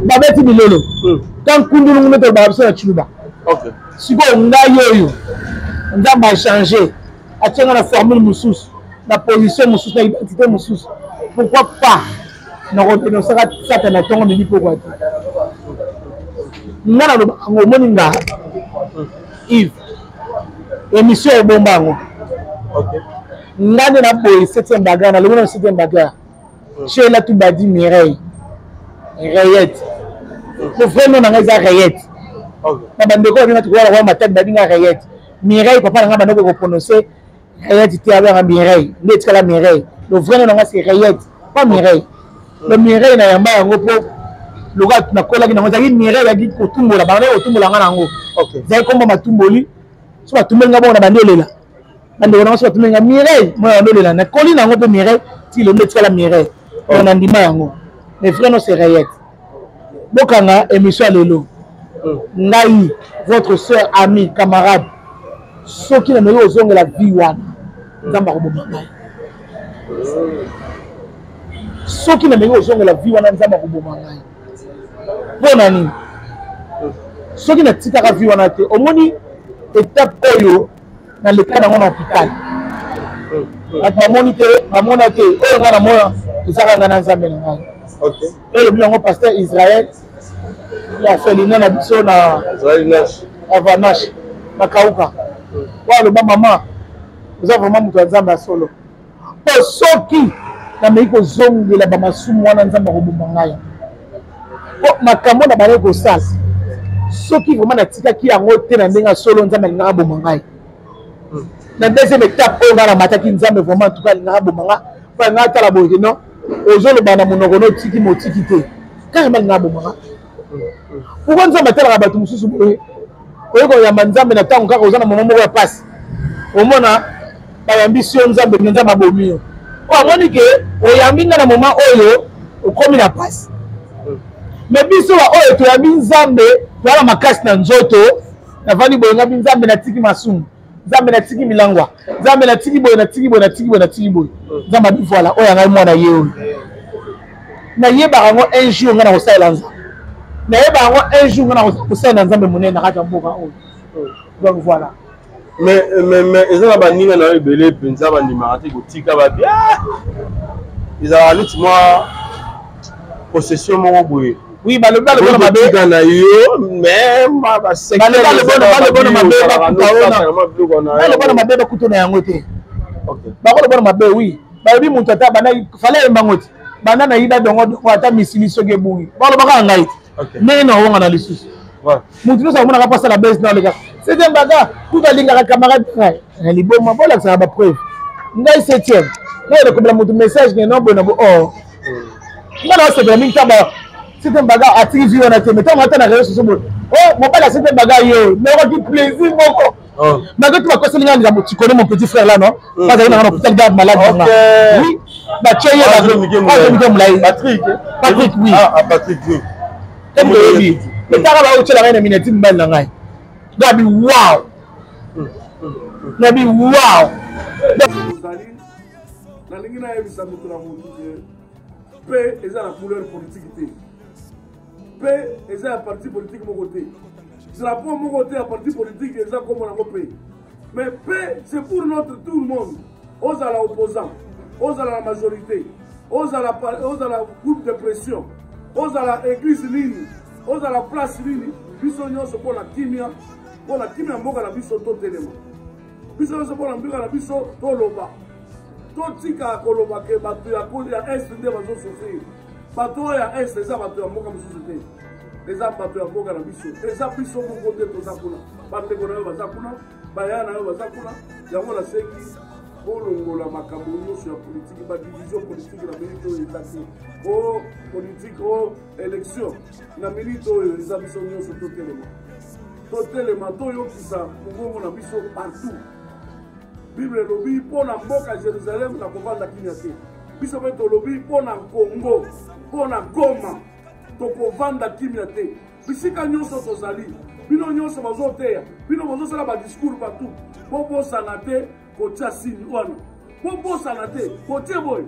Babeti bilolo ka nkundulungu nde tolobaka biso na Tshiluba. Sikoyo ngai oyo Nzambe achange, atie nga na formule mosusu, na position mosusu, na identité mosusu, pourquoi pas nakodénonsaka Satan na ntongo midi pokwa te? Nga nalobaka yango. Omoni nga Yves, émission ebomba yango. Nga nde naboye septième bagarre, nalobi na septième bagarre, Sheila Tubadi Mireille Rayette. Le vrai nom na ngai eza Rayette. Na bandeko babinga tokoyala kwa matadi, babinga Rayette Mireille. Papa na ngai bandeko koprononce Rayette te, abengaka Mireille, nde etikala Mireille. Le vrai nom na ngai, c'est Rayette, pas Mireille. Le Mireille na yamba yango mpo lokola nakolaki nango, ezalaki Mireille, yaki kotumbola, bandaki kotumbola nga nango, ezalaki komba matumboli. So batumbeli nga bongo na bandi olela, bandeko nango so batumbeli nga Mireille, mwana bandi olela, nakoli nango mpe Mireille ti lelo, etikala Mireille oyo nandima yango. Mais vrai nom, c'est Rayette. Bokanga émission ya lelo, ngai votre soeur, ami, camarade, soki nameki kozongela vie wana, Nzambe akoboma ngai. Soki nameki kozongela vie wana, Nzambe akoboma ngai. Mpo na nini? Soki natikaka vie wana te, omoni étape oyo naleka nango na hôpital, bato bamoni te, bamona te. Oyo ngai namona ezaka ngai na Nzambe na ngai. Elobi yango pasteur Israel ya Felina na biso na Avanache na Kauka, oyo aloba: "Mama, oza vraiment moto ya Nzambe ya solo." Mpo soki nameki kozongela bamasumu wana, Nzambe akoboma ngai. Mpo makambo na bandaki kosala, soki vraiment natikaki yango te na ndenge ya solo, Nzambe alingaka aboma ngai. Na deuxième étape oyo ngai namataki, Nzambe vraiment, en tout cas, alingaka aboma nga. Mpo alingaka tala boye, non, ozoloba na monoko no, otiki motiki te, carrément alingaka aboma nga. Pourquoi Nzambe atalaka bato mosusu boye? Oye koyamba Nzambe na ntango kaka oza na moma moko ya pasi, omona. Bayambisi yo Nzambe, me Nzambe abomi yo. Oyo amoni ke oyambi nga na moment oyo okomi na pasi. Me biso ba oyo toyambi Nzambe, toza na makasi na nzoto, navandi boye ngabi Nzambe natiki masumu. Nzambe natiki milangwa. Nzambe natiki boye, natiki boye, natiki boye, natiki boye. Nzambe abi voilà, oyo ngai mwana ye oyo. Nayebaka yango un jour ngai nakosalela Nzambe. Nayebaka yango un jour ngai nakosalela Nzambe monene na kati ya mboka oyo. Donc voilà. Mais, mais, mais eza na baninga na yo ebele mpenza bandimaka te kotika babi ah! Ezalaka neti mwa possession moko boye. Oui, balobi balobona mabe na yo, mais balobona mabe balobona mabe bakuta na yango te. Bakolobona mabe, oui, balobi moto ata banda fale ayembango te, banda nayiba dongo dongo ata misili soki ebungi balobaka ngai te ndenge na owonga na lisusu. Moto nyonso amonaka mpo asala base na oleka septième baga kutu alingaka camarade ngai na liboma bolakisaka bapreuve ngai septième ngai nakomela moto message ne non boye na bo or nga na osepela mingi ntango septième baga atiki vi wana te, mais ntango ata na réseau sociaux boye o mobali ya septième baga yo nayokoki plaisir moko malgré tout bakoseli nga likambo. Tu connais mon petit frère là, non? Bazali nanga na hôpital garde malade nanga, oui, batie ye mike molai. Patrick. Patrick, oui. Ah, Patrick, oui. Ntango toyebi etaka baotyela ngai na minati mibali na ngai gabi wow nabi wow. Ozali nalingi nayebisa moto na motu ke mpe eza na couleur politique te, mpe eza ya parti politique moko te, drapeau moko te ya parti politique eza kombo nango mpe, mais mpe c'est pour notre tout le monde. Ozala opposant, ozala na majorité, ozala, ozala groupe de pression, ozala église nini, ozala place nini, biso nyonso mpo na kimia, mpo na kimia mboka na biso totelema. Biso nyonso mpo na mboka na biso toloba, totika koloba ke bato ya ya est nde bazosouffrir. Bato oyo ya est eza bato ya mboka mosusu te, eza bato ya mboka na biso, eza biso moko nde toza kuna. Bandeko na yo baza kuna, baya na yo baza kuna. Yango nasengi bolongola makambo nyonso ya politiki, badivision politike na minute oyo eza te. O politike, o élection, na minute oyo eza biso nyonso totelema, totelema, toyokisa mongongo na biso partout. Bible elobi mpo na mboka Jérusalem nakovanda kimia te. Biso mpe tolobi mpo na Congo, mpo na Goma tokovanda kimia te. Bisika nyonso tozali, bino nyonso bazoteya, bino bozosala badiscours partout, bobosana te kotia signe wana, bobosana te kotie boye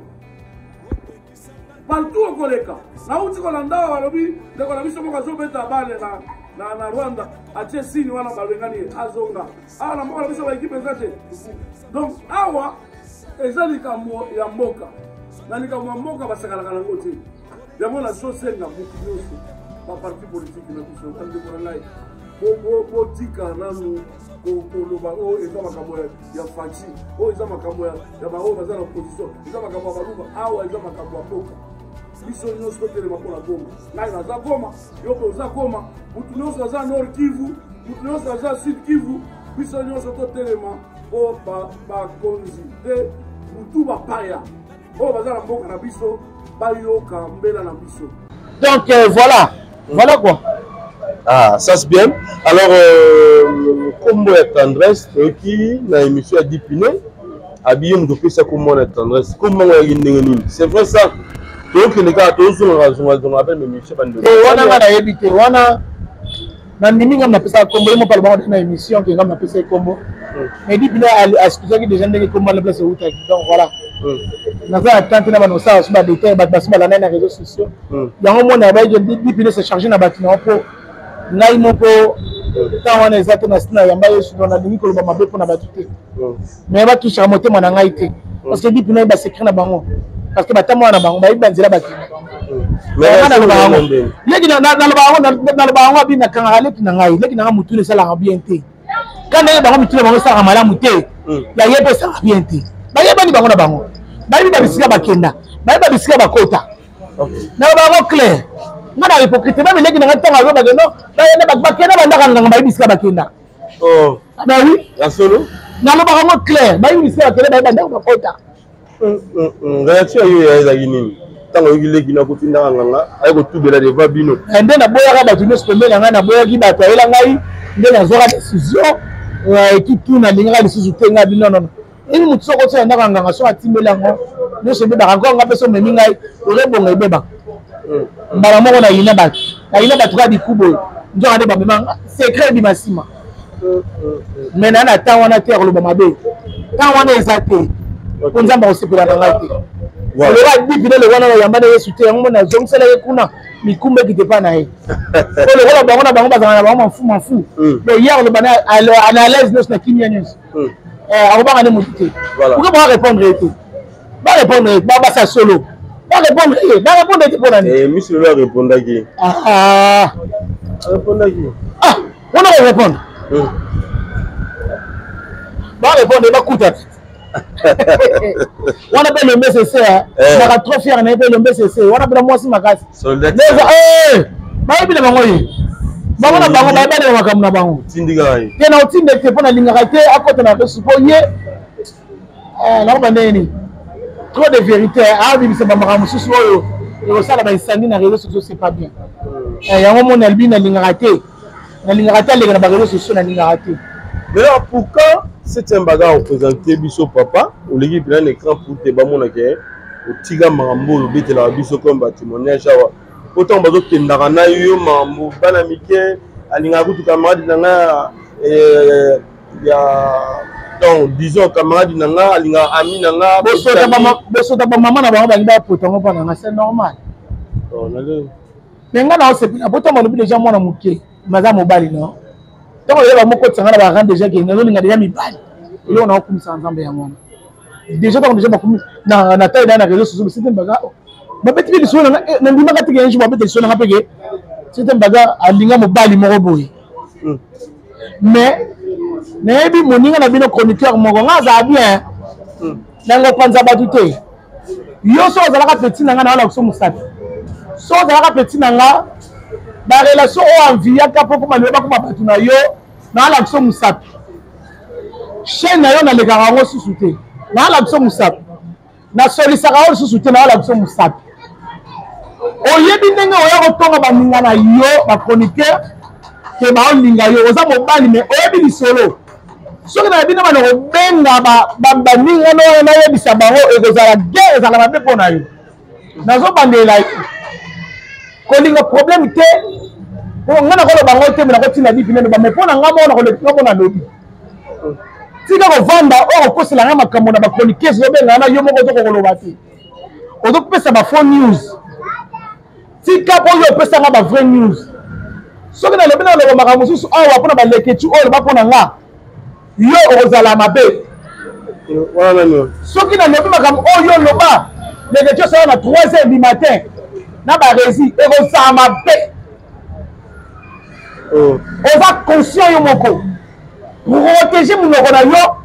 partout okoleka. Nauti kolanda awa balobi ndeko na biso moko azobeta bale na, na, na Rwanda, atie signe wana, babengani ye azonga. Awa na mboka na biso baekipe eza te. Donc awa eza likambo ya mboka, na likambo ya mboka basakalaka nango te. Yango nazosenga motu nyonso, baparti politike na biso, bandeko na ngai, botika nanu koloba oyo eza makambo ya faci, oyo eza makambo ya baoyo baza na opposition, eza makambo ya baluba. Awa eza makambo ya mboka. Biso nyonso totelema mpo na Goma. Ngai naza Goma, yo mpe oza Goma, motu nyonso aza Nord Kivu, motu nyonso aza Sud Kivu. Biso nyonso totelema mpo bakonzi te motu bapaya oyo baza na mboka na biso bayoka mbela na biso. Donc voilà, voilà quoi. Ah, ça c'est bien. Alors, kombo ya Tendresse, toyoki na émission ya Dipine, abiye moto opesa kombo na Tendresse. Kombo yango yaki ndenge nini? C'est vrai ça. Tokende kaka tozongaka zongazonga mpe émission bandeko. Wana nga nayebi te, wana nandimi nga napesaka kombo ye moko alobaka na émission ke nga napesa ye kombo, mais Dipine aexpliquaki déjà ndenge kombo wana place eutaki. Donc voilà, naza na temps te na bana osala so badetail, bato basi balanda na réseaux sociaux. Yango mona bayeke Dipine se charge na bato na mpo ngai moko ntango wana eza te na sina yamba Yesu. Donc nalingi koloba mabe mpo na bato te, mais batusaka motema na ngai te, parce que Dipine ayeba secret na bango, parce que batambola na bango, bayebi banzela bakende. Leki naloba yango abi nakangaka leki na ngai, leki na ngai motuna esalaka bien te. Ka ndenge bango mituna bango esalaka malamu te, ya ye mpe esalaka bien te. Bayebani bango na bango, bayebi babisika bakenda, bayebi babisika bakota. Naloba yango clair, nga na hypocrite meme leki na ngai ntango azobake no bakenda bandaka nganga, bayebi bisika bakenda. Ben oui. Ya solo. Nalobaka yango clair, bayebi bisika bakenda, bayebi bandako bakota. Réaction ya yo ezalaki nini ntango oyoki leki na kotindaka nganga aye kotubela devant bino? Nde naboyaka bato nyonso pembeni na ngai, naboyaki bato ayela ngai, nde nazwaka décision etutu nalingaka lisusu te ngai bino nono. Ebi motu soko otia ndako ya nganga soki atimbeli yango nyonso ebebaka ngo nga mpe so omemi ngai orebonga ebebaka mbala moko nayina bato nayina bato kaka bikubo nzoka nde bamema secret ebima nsima. Mais naa na temps wana te ya koloba mabe, temps wana eza te po Nzambe akosepela na ngai te. Lokola dipine lokola na yamba na Yesu te, yango mona azongisela ye kuna mikumba ekite epa na ye, po lokola bango na bango bazala na bango mafu mafu. Donc ye akoloba na à l'aise nyonso, na kimia nyonso, akobanga nde motu te. Pourquoi baka répondre ye te? Barépondre ye, basa solo, barépondre ye, barépondre ye te mpona nini? Miso lelo arépondaki, arépondaki. Ah, wana korépondre, barépondre, bakuta te wana mpe elombe sese naka trop fier na ye mpe elombe sese wana mpe na mwasi makasi bayebi na bango ye, bango na bango bayebani na makambo na bango te. Na otinde te mpo nalingaka te akota na resu mpo ye nakoba ndenge nini, trop de vérité abimisa bamakambo mosusu oyo ekosala bainsandi na réseau sociaux, c'est pas bien. Yango moni alobi nalingaka te, nalingaka te aleka na baréseau sociaux, nalingaka te. Mais alors pourquoi septième bagarre représente biso papa oleki mpena na écran pour te bamonake otika makambo oyo obetelaka biso comme batémoignage awa, po ntango bazokendaka na yo makambo bana mike alingaka kutu camarade na nga ya, donc disons camarade na nga alingaka ami na nga. Bosota bamama na bango balingi bapota yango mpa na nga, c'est normal. Mais nga na osepela po ntango balobi déjà mwana moke maza mobali no, ntango oyeba mokotisa nga na barang déjà ke nazolinga déjà mibali, eloko na okumisaka Nzambe yango wana. Déjà ntango déjà bakomi na taille na réseau sociaux, c'était baga babeti mpe lisolo nanga, nandimaka teke un jour babeta lisolo nanga mpe ke c'était baga alinga mobali moko boye. Mais nayebi moninga na bino chroniqueur moko nga azala bien nango opanza bato te. Yo so ozalaka petit na nga, na olakisa mosapi. So ozalaka petit na nga, barelation oyo enviaka mpo koma lelo bakoma bato na yo, naalakisa mosapi. Chaîne na yo nalekaka yango susu te, naalakisa mosapi. Nasolisaka yo lisusu te, naalakisa mosapi. Oyebi ndenge oya kotonga baninga na yo bachroniqueur ke baolinga yo, oza mobali mais oyebi lisolo. Soki nayebi nde bana kobenga baninga wana, nayebisa bango, ekozala guerre, ezala mabe mpo na yo. Nazobandela yo kolinga problème te, po nga nakoloba ngo te, me nakotinda bipi naloba, mais mpo na nga moko nakoleka mpo nalobi. Tika kovanda oyo kokosela nga makambo na bachroniqueuse, ozobengana na yo moko, ozokokoloba te, ozopesa ba faux news. Tika mpo yo opesanga ba vrai news. Soki nalobi, naloba makambo mosusu awa mpona balekeci oyo loba mpo na nga, yo okozala mabe. Soki nalobi makambo oyo oloba lekeci osala na 3 heures du matin na baresi, ekozala mabe. Oza conscient yo moko, protege monoko na yo.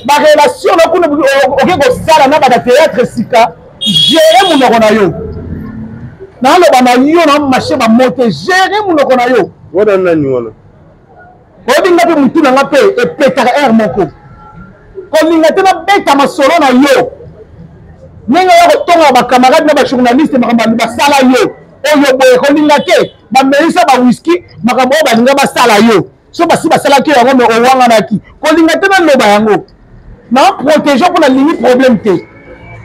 Barelation na kuna oke kosala na bata théâtre sika, gere monoko na yo. Naloba na yo na marché bamote, gere monoko na yo. Wana nani wana? Oyebi nga mpe motu na nga mpe epetaka aire moko, kolinga te nabeta masolo na yo ndenge oya kotonga bacamarade na bajournaliste, makambo basala yo oyo boye, kolinga te bamelisa bawiski, makambo oyo balinga basala yo so basi basalaki yango me owanganaki, kolinga te naloba yango na protege mpo nalingi problème te.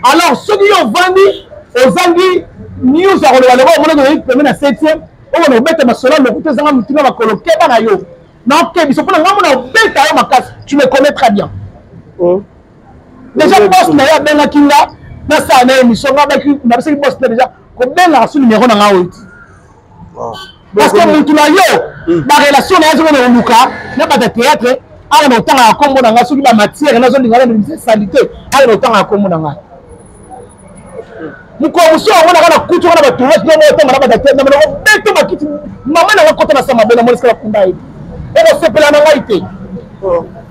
Alors soki yo ovandi ozangi news ya koloba, lokola omonaki ozali pembe na septième oyo na obeta masolo ya lokuta ezanga motu na makolo, keba na yo, naokebisa mpona ngai mona obeta yo makasi. Tu me connais très bien. Déjà boss na ye abengaki nga nasala na émission, nga nabisaki boss na déjà kobengaka su numéro na nga oyo ti, parce que mutu na yo barelation na ye azokende koluka na bato ya théâtre awa na otangaka nkombo na ngai. Soki bamatière nazolinga na salite awa na otangaka nkombo na ngai, mokolo mosusu yango naka na kutu wana batournage ndongo otanga na bato ya théâtre na beto bakiti mama nanga kota na sa mabe na monisika bakunda ye, okosepela na ngai te.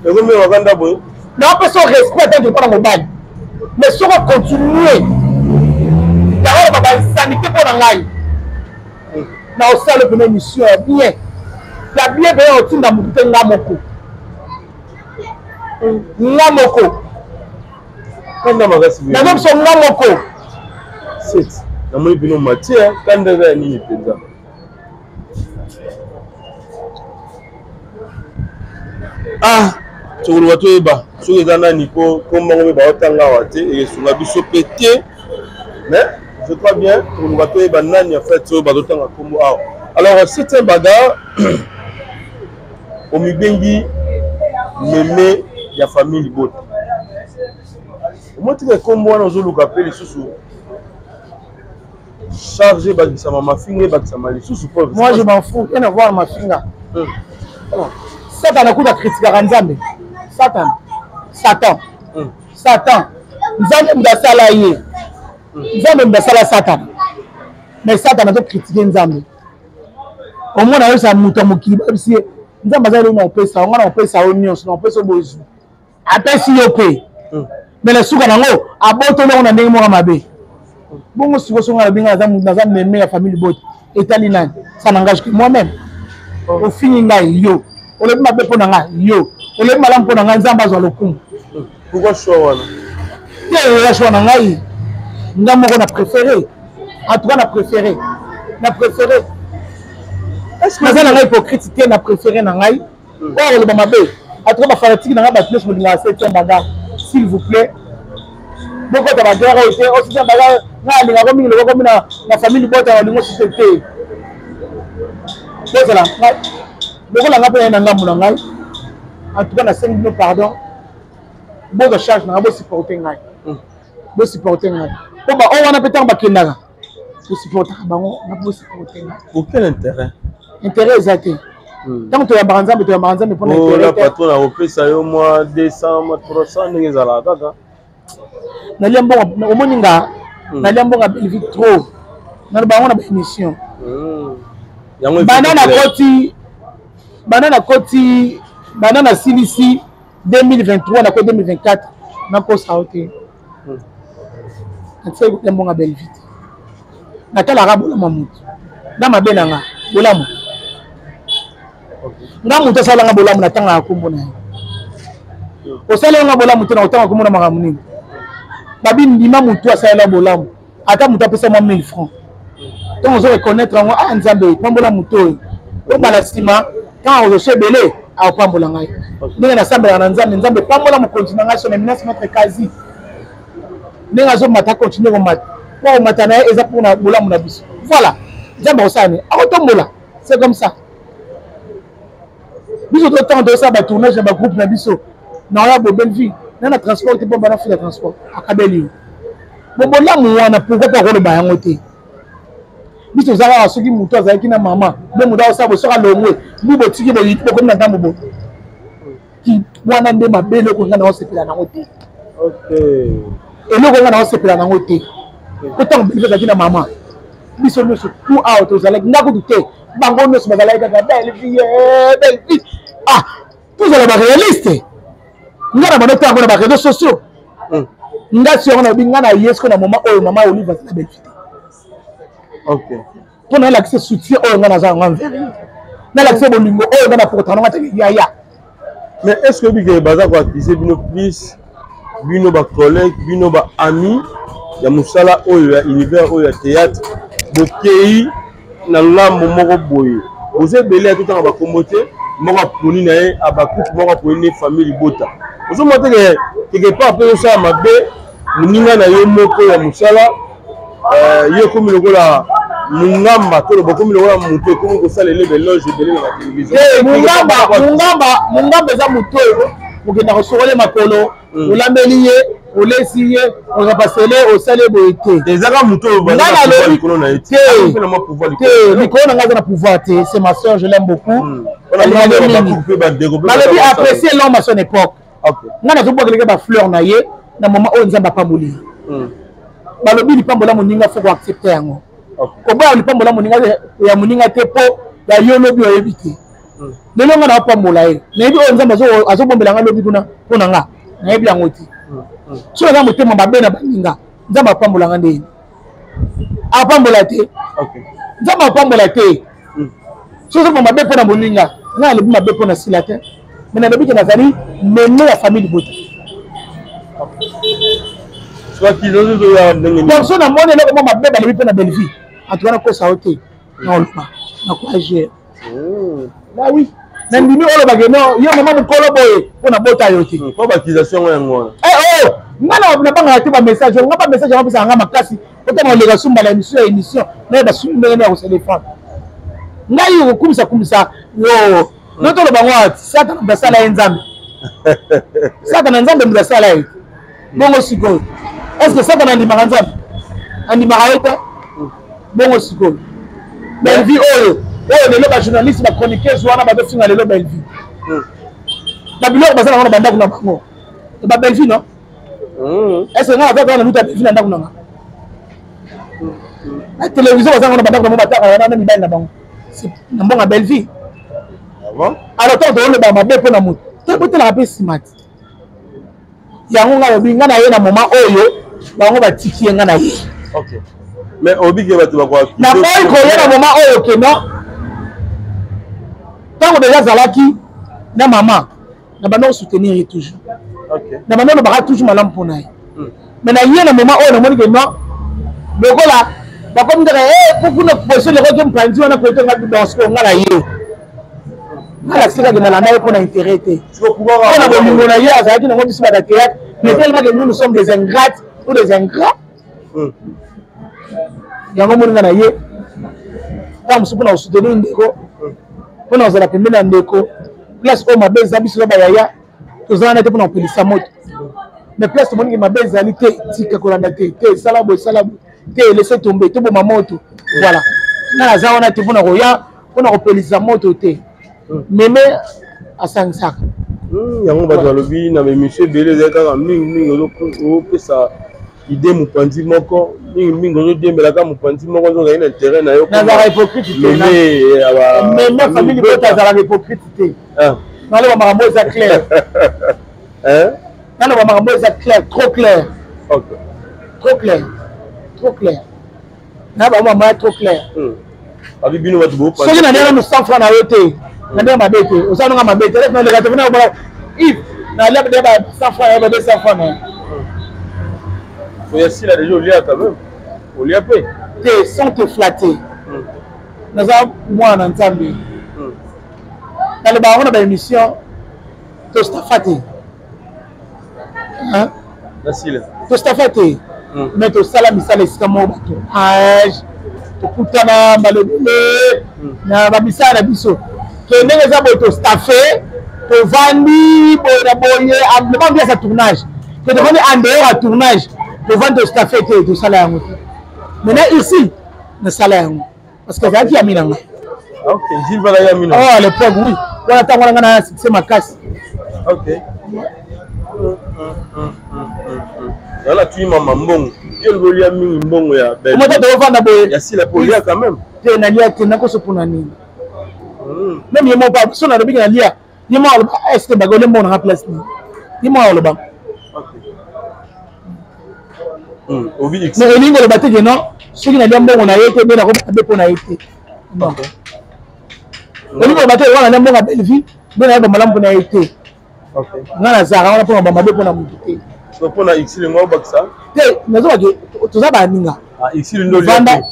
Ekomi wakanda boye. Napesa respect atanke mpo na mobali, mais soki ocontinue yango bainsanité mpo na ngai, na osala mpena émission ya bien, ya bien mpenza, otinda motu te, nga moko, nga moko. Kanda makasi. Nazo biso nga moko. Set namoni bino matière, kanda eza ya nini mpenza? Ah, tokoloba toyeba. Soki eza nani mpo kombo yango mpe baotanga awa te, esunga biso mpe te. Mais je crois bien tokoluka toyeba nani en fait oyo bazotanga kombo awa. Alors septième bagarre, omibengi meme ya famille libota, omotika kombo wana ozoluka mpe lisusu charge ebakisama mafinga ebakisama lisusu. Moi je m'en fous, rien à voir mafinga. Satan akuta kritikaka Nzambe. Satan, Satan, Satan, Nzambe moto asala ye, Nzambe moto asala Satan, mais Satan azokritike Nzambe. Omona ayebisa moto ya mokili, bayebisi ye Nzambe aza eloko na kopesa yo, nga na kopesa yo nyonso, na kopesa yo bozwi, apesi yo mpe, mais na suka nango abotoli yango na ndenge moko mabe. Bongo sikoyo songo alobi ngai naza meme ya famille libota, etali nani? Ça n'engage que moi-même. Ofingi ngai yo, olobi mabe mpo na ngai yo, olobi malamu mpo na ngai, Nzambe azwa lokumu. Pourquoi choix wana? Te, eza choix na ngai, nga moko na préféré. En tout cas na préféré, na préféré, naza na ngai hypocrite te, na préféré na ngai. Oyo akoloba mabe, en tout cas bafanatike na ngai, bato nyonso bolingaka septième bagarre, s'il vous plaît bokota baguerre oyo te. O septième bagarre, ngai alingako mingi lokola komi na famille libota, balingo sise te. Bozala lokola ngai mpe naye na ngambo na ngai. En tout cas nasengi bino pardon, bozwa charge na ngai, bosupporte ngai, bosupporte ngai, mpo baoyo wana mpe ntango bakendaka bosupportaka bango, nga bosupporte ngai. Pour quel intérêt? Intérêt eza te. Ntango toyambaka Nzambe, toyambaka Nzambe mpona intérêt te. Patron akopesa yo mwa 200, mwa 300, ndenge ezalaka kaka. Nalia mbongo, omoni nga nalia mbongo ya Bellevue trop, naloba yango na baémission. Banda nakoti, banda nakoti, banda nasilisi 2023, nako 2024, nakosa yo te, natikali kolia mbongo ya Bellevue te. Natalaka bolamu ya motu na mabe na nga. Bolamu nga, moto asalanga bolamu, natangaka nkombo na ye. Osaleli nga bolamu te, na kotanga nkombo na makambo nini? Babi ndima motu asalela bolamu, ata moto apesa mwa 1000 francs, ntango ozo reconnaître yango, ah Nzambe, pambola moto oyo, obala nsima ntango akozoso ebele, akopambola ngai. Ndenge nasambelaka na Nzambe, Nzambe pambola mokonzi na ngai, son éminence maître Kazi, ndenge azomata, continue komata, mpo komata na ye eza mpona bolamu na biso. Voilà, Nzambe akosala nini? Akotombola, c'est comme ça. Biso totanga, tozosala batournage na bagroupe na biso na oya bo Bellevue na transport te, mpo bana futa transport, akabeli yo bo bolamu wana. Pourquoi mpo akoloba yango te? Biso toza kaka soki moto azalaki na mama nde moto akosala bosoki alongwe, mbi botiki boyiki, bokomi na ngambo bo wana nde mabe. Eloko nga naosepela nango te, eloko nga naosepela nango te, po ntango Bellevue azalaki na mama, biso nyonso tu awa tozalaki, nga kutu te, bango nyonso bazalaki kaka Bellevue, Bellevue. Ah, tozala baréaliste. Nga na bando ntango na baréseaux sociaux, nga si yango nayebi, nga na ye siko na moment oyo mama Olive aza na Bellevue te, mpo nalakisa soutien oyo nga naza yango envers ye, nalakisa bolingo oyo nga na portaka nango atake yaya. Mais est ce que oyebi ke baza koaccuse bino plus, bino bacollègue, bino baami ya mosala oyo ya univers oyo ya théâtre, bokei na ngambo moko boye, boza ebele ya totanga bakombo te, moko aponi na ye abakuku, moko aponi ne famille libota, ozomona te ke quelque part mpe osala mabe moninga na yo moko ya mosala, ye ekomi lokola mungamba, toloba okomi lokola moto ekomi kosala elebe eloge ebele na batelevizio? Mungamba, mungamba, mungamba eza moto oyo okenda kosokole makolo, olambeli ye, olesi ye, orapasele, osali ye boye te. Ezaka moto oyo likolo na ye te, likolo na ngai aza na pouvoir te. C'est ma soeur, je l'aime beaucoup. Balobi apprécier l'homme à son époque. Ngai nazobwakeleke bafleur na ye na moment oyo Nzambe apamboli ye. Balobi lipambola moninga, fo koaccepte yango. Koboya lipambola moninga ya moninga te, mpo ya yo lobi oyebi te. Lelo nga naopambola ye, nayebi oyo Nzambe azobombela nga lobi kuna mpo na nga, nayebi yango te. Soki aza motema mabe na baninga, Nzambe apambola nga ndeni? Apambola te, Nzambe apambola te. Soki ozoloba mabe mpo na moninga, ngai alobi mabe mpo na Sila te, mais nalobi ke nazali meme ya famille libota. Donc so namoni eloko mwa mabe balobi mpo na Bellevue, en tout cas nakosa yo te, naoloba, nakoagir. Bah oui. Nandimi olobake no yo mama mokolo boye mpo nabota yo te. Mpo baccusation yango yango wana. Eh, oh, nga nabangaka te bamessage nga bamessage yango apesaka nga makasi otanga oleka sumba na émission ya émission nayeba sumi ndenge nini ya kose défendre. Ngai okokumisa kumisa yo no toloba ngo ati Satana moto asala ye Nzambe. Satana Nzambe moto asala ye. Bongo sikoyo est ce que Satana andimaka Nzambe? Andimaka ye te. Bongo sikoyo Bellevue oyo oyo lelo bajournaliste bachroniqueuse wana bazofinga lelo Bellevue babiloko baza nango na bandako na bango ba Bellevue non? Est ce que nga naza na luta Bellevue na ndako na nga? Na télévision baza nango na bandako na bango, bataka wana na mibali na bango na mbongo ya Bellevue. Alors ntango toloba mabe mpo na moto te, botelaka mpe nsima te. Yango nga lobi, nga na ye na moment oyo bango batiki ye, nga na ye. Mais obi ke bato bakoa naboyi koya na moment oyo ke non, ntango deja azalaki na mama na banda kosoutenir ye toujours, na banda olobaka toujours malamu mpo na ye. Mais na ye na moment oyo namoni ke non, lokola bakomi kaka kuna position lekoki mpanzi wana kote nga danse, nga na ye nga nasikaki nalanda ye mpo na intérêt te, mpo na bolingo na ye azalaki nango biso bata théâtre. Mais tellement que nous, nous sommes des ingrates ou des ingrats, yango moni nga na ye ntango mosusu mpona kosoutenir ndeko, mpona kozala pembeni ya ndeko. Place oyo mabe eza, biso bayaya toza wana te mpona kopelisa moto, mais place tomoniki mabe ezali te, tika kolanda te, te esala boye, esala boye te, laisse tomber, toboma moto. Voilà, nga naza wana te mpona koya mpona kopelisa moto te. Meme asangisaka. Yango bato balobi na baémission ebele ezali kaka mingimingi ozopesa idée mopanzi moko, mingimingi ozodiembelaka mopanzi moko, ozozali na intérêt na yo. Nazalaka hypocrite te. Meme famille bota azalaka hypocrite te. Naloba makambo eza clair, naloba makambo eza clair, trop clair, trop clair, trop clair na bango mama, trop clair. Babi bino bato soki na ndenge nanu 100 franc na yo te, na ndenge mabe te, oza nonga mabe te, naleka te mpona Yves nalia de ba 100 franc na yo, ba 200 franc na yo. Oya sila déjà olia quand même, olia mpe. Te, sans te flatter, naza mwana Nzambe. Nalobaka yango na baémission, tostafa te, tostafa te, mais tosala misala esika moko, bato age tokutana mbala ebele na bamisala na biso. Ke ndenge eza boye, tostafe, tovandi boye na boye, loba mbiasa tournage, ke tovandi en dehors ya tournage, tovandi tostafe te, tosala yango te. Maintenant ici nasala yango parce que azalaki ami na ngai. Ok, Gilles Valaya ami na. Oh, à l'époque, oui. Wana ntango wana ngai na succès makasi. Ok. Yala tui mama mbongo. Yo lobi olia mingi mbongo ya Belle. Omata tovanda boye. Ya sila po olia quand même. Te, nalia te, nakoso mpona nini? Même ye moko so nalobi ke nalia, ye moko aloba est ce que bagole mbongo nanga place nini? Ye moko aloba. Mais elingi koloba te ke non, soki nalia mbongo na ye te nde nakomabe mpo na ye te. Non, elingi koloba te wana nalia mbongo ya Bellevue nde nayeba malamu mpo na ye te. Nga nazalaka wana mpona bamabe mpona motu te. Mpona exile ngo obakisa te, nazobake toza baninga, vanda